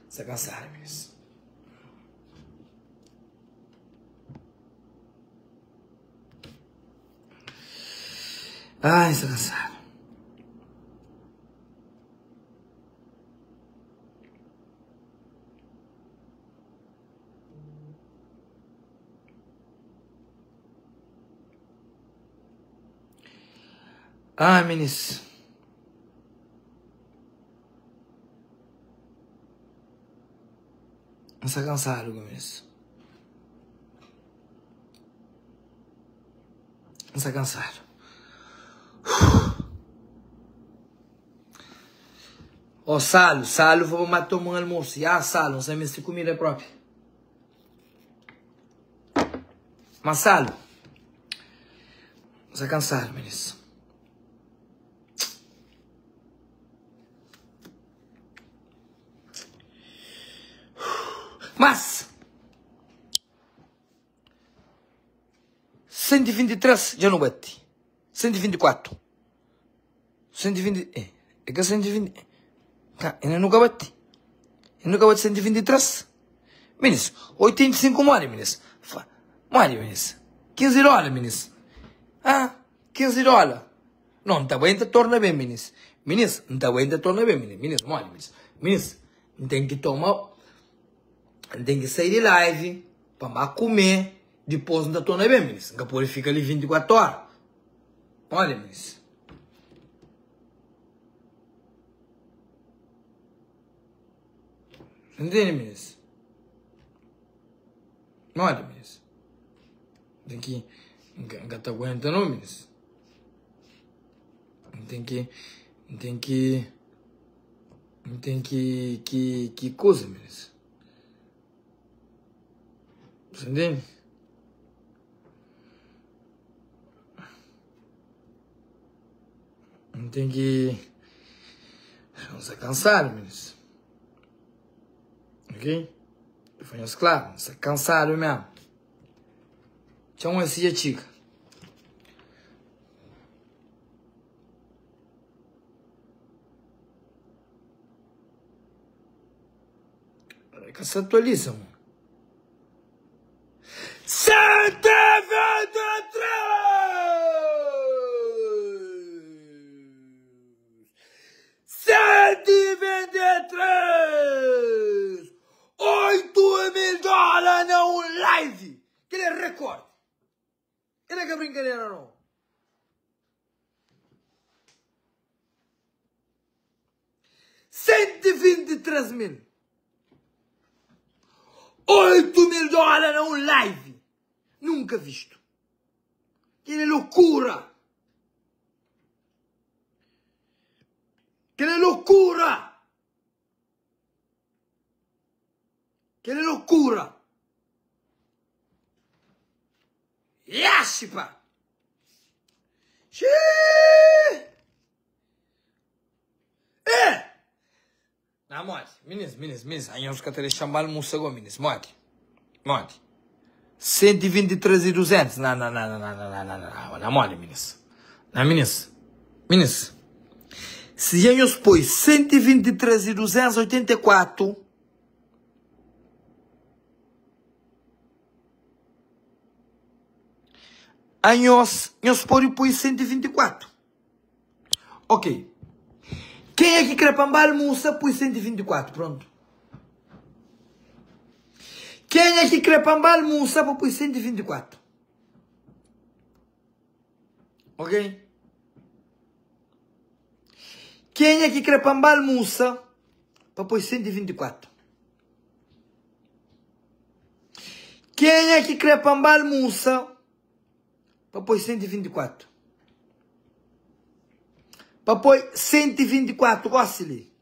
Sta kansadu minis. Ai, sta kansadu. Ai, minis. N sta kansadu ku mis. N sta kansadu. Oh, Salu, Salu foi pa ma toma un almosu. Ya, Salu, N sta meste kumida propi. Ma Salu, N sta kansadu, minis. Mas, 123 dja nu bati. 124. 120, eh, é ka 120. Ka, ainda nu ka bati. Ainda nu ka bati 123. Minis, 85 modi, minis. Fa, modi, minis. 15 dólar, minis. Ah, 15 dólar. Não, N ta bai, N ta torna ben, minis. Minis, N ta bai, N ta torna ben, minis. Minis, modi, minis. Minis, N ten ki toma, N ten ki sai di live pa N ba kume, dipôs N ta torna ben, minis. N ka pode fika li 24 óra. Modi, minis. Ntende, minis? Modi, minis. N ten ki, N ka ta aguenta no, minis. N ten ki, N ten ki, N ten ki, ki, ki kuza, minis. Você entende? N ten ki, N sta kansadu, minis. Ok? Fla nhos klaru, N sta kansadu mesmu. Txon esi dja txiga. Ka sa atualiza, mano. 123! 123! 8 mil dólar na un live! Kel é rekord! Kel é ka brinkadera no! 123 mil! 8 mil dólar na un live! Nunka vistu! Kel é lokura! Kel é lokura! Kel é lokura! Yashi pa! Xii! Eh! Na modi, minis, minis, minis, anhos ka ta dexa-m ba almusa go, minis, modi, modi. 123 y 200, na, na, na, na, na, na, na, na, na, na modi, minis, na, minis, minis. Si dja nhos poi 123 y 284, anhos, nhos pode poi 124. Ok. Kenha ki kre pa N ba almusa, pui 124. Prontu. Kenha ki kre pa N ba almusa, pa pui 124. Ok? Kenha ki kre pa N ba almusa, pa pui 124. Kenha ki kre pa N ba almusa, Pa poi 124. Pa poi 124 gosi li.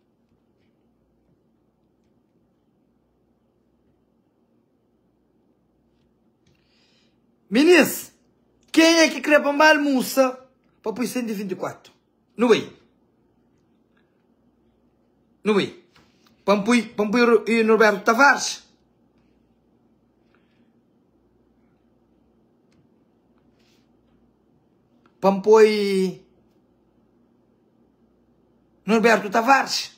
Minis, kenha ki kre pa N ba almusa pa poi 124? Nu bai. Nu bai. Pa N poi, pa N poi Norberto Tavares. Pa N poi Norberto Tavares.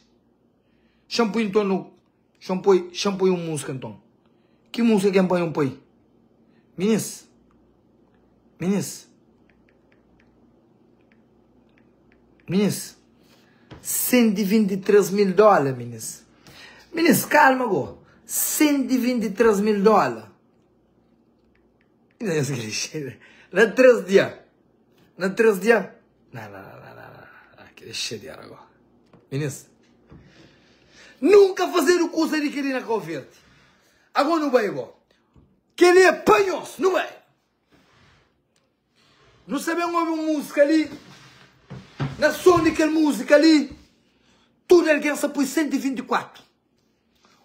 Xa-m poi nton no Xa-m poi Xa-m poi un múzika nton. Ki múzika ki N poi N poi? Minis Minis Minis 123 mil dóla minis Minis kalma go 123 mil dóla Na 3 dia Na 3 dia Na na na na na na Kre xadiar go Minis Nunka fazedu kusa di keli na Kau Verdi Ago nu bai go Keli é pa nhos Nu bai. Nu sa ben obi un múzika li. Na son di kel múzika li, tudu algen sa pui 124.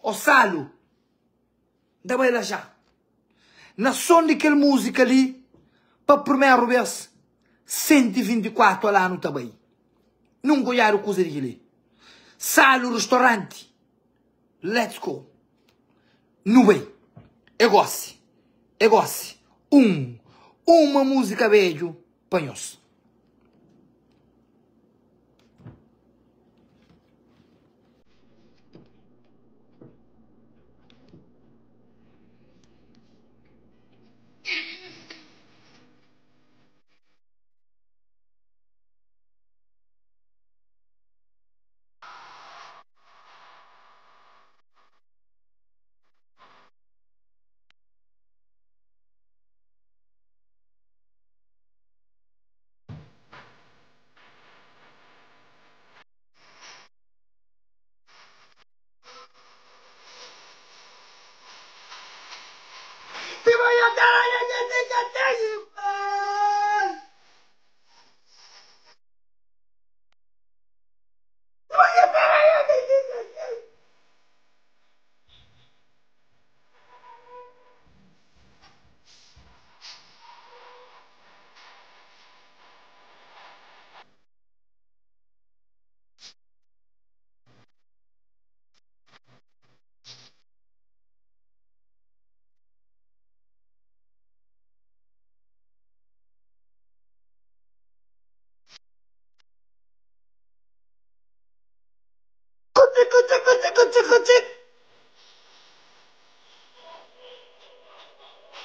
Ó Salu, N ta bai la já. Na son di kel múzika li, pa primeru bês, 124 alá nu ta bai. Nunka odjadu kuza di kel-li. Salu ristoranti, let's go. Nu bai. É gósi, é gósi. Un, uma múzika bedju pa nhos.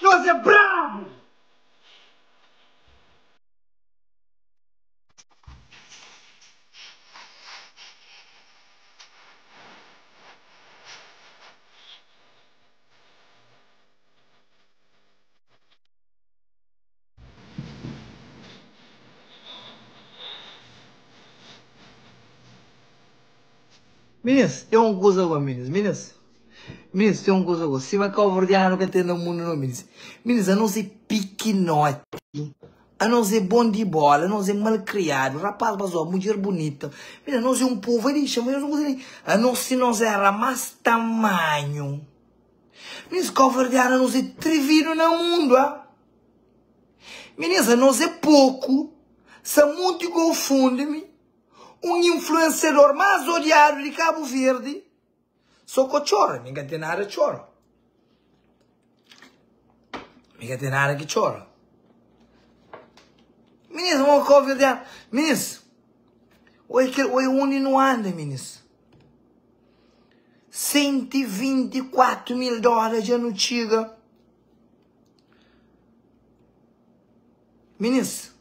Nos é brabu! Minis, ten un kuza go, minis, minis, minis, ten un kuza go, sima kauverdianu ka ten na mundu no, minis, minis, anos é pikinoti, anos é bon di bola, anos é malkriadu, rapaz bazó, mudjer bunita, minis, anos é un povu, ai dixa, mas un kuza li, anos si nos era mas tamanhu, minis, kauverdianu anos é trividu na mundu, ah. Minis, anos é poku, sa munti konfundi-mi. Un influenciador más odiadu di Kabu Verdi so ko txora, mi ka ten nada txora. Mi ka ten nada ki txora. Minis, mo Kabu Verdianu. Minis, oi kel, oi undi nu anda, minis. 124 mil dóla dja nu txiga. Minis,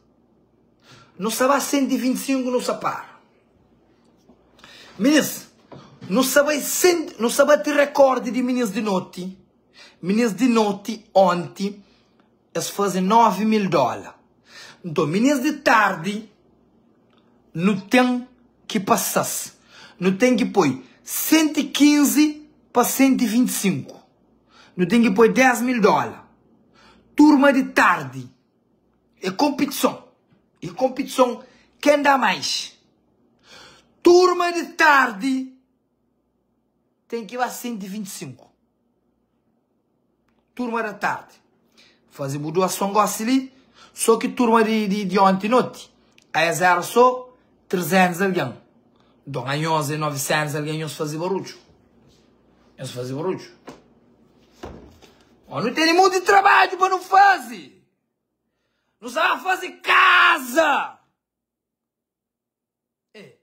nu sa ba 125 nu sa para. Minis, nu sa bai 100, nu sa bati rekorde di minis di noti. Minis di noti onti es faze 9 mil dóla. Nton, minis di tardi nu ten ki pasa-s. Nu ten ki poi 115 pa 125. Nu ten ki poi 10 mil dóla. Turma di tardi é konpitison. É konpitison ken dá mais. Turma di tardi ten ki ba 125. Turma da tardi. Faze bu doason gosi li. So ki turma di, di, di onti noti. A es era so 300 algen. Nton anhos é 900 algen nhos faze barudju. Nhos faze barudju. Ó, nu tene monti trabadju pa nu faze. Nu sa ba faze kaza. E.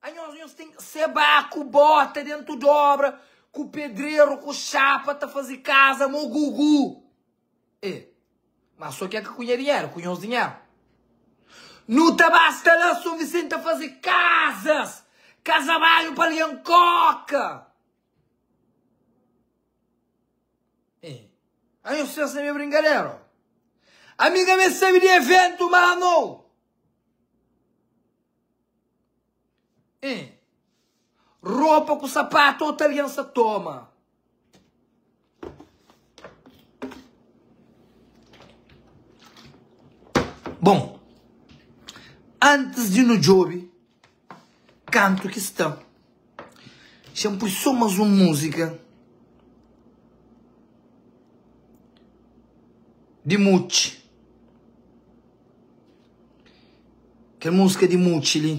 Anhos, nhos ten seba ku bota dentu d'obra, ku pedreru, ku xapa ta faze kaza mo gugu. E. Mas so ke ka ku nha dinheru, ku nhos dinheru. Nu ta ba sta la São Vicente ta faze kazas, kaza banhu pa algen koka. E. Anhos pensa mi é brincadeira? Amiga me sabe de evento, mano. E. Roupa com sapato, outra aliança toma. Antis di nu djobe kantu ki sta, xa-m pui so más un múzika di Mutxi. Kel múzika di Mutxi li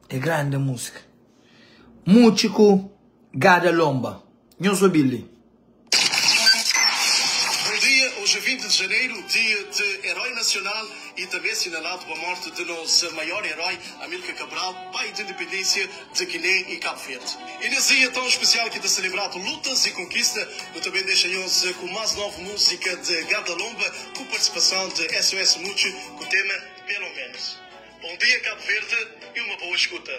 é granda múzika. Mutxi ku Gada Lomba. Nhos obi-l li. Bom dia, hoje é 20 de janeiro, dia de herói nacional e também assinalado com a morte de nosso maior herói, Amílcar Cabral, pai de independência de Guiné e Cabo Verde. E nesse dia tão especial que está celebrado lutas e conquista, eu também deixo a com mais nova música de Gada Lomba, com participação de SOS Mucho, com o tema Pelo Menos. Bom dia, Cabo Verde, e uma boa escuta.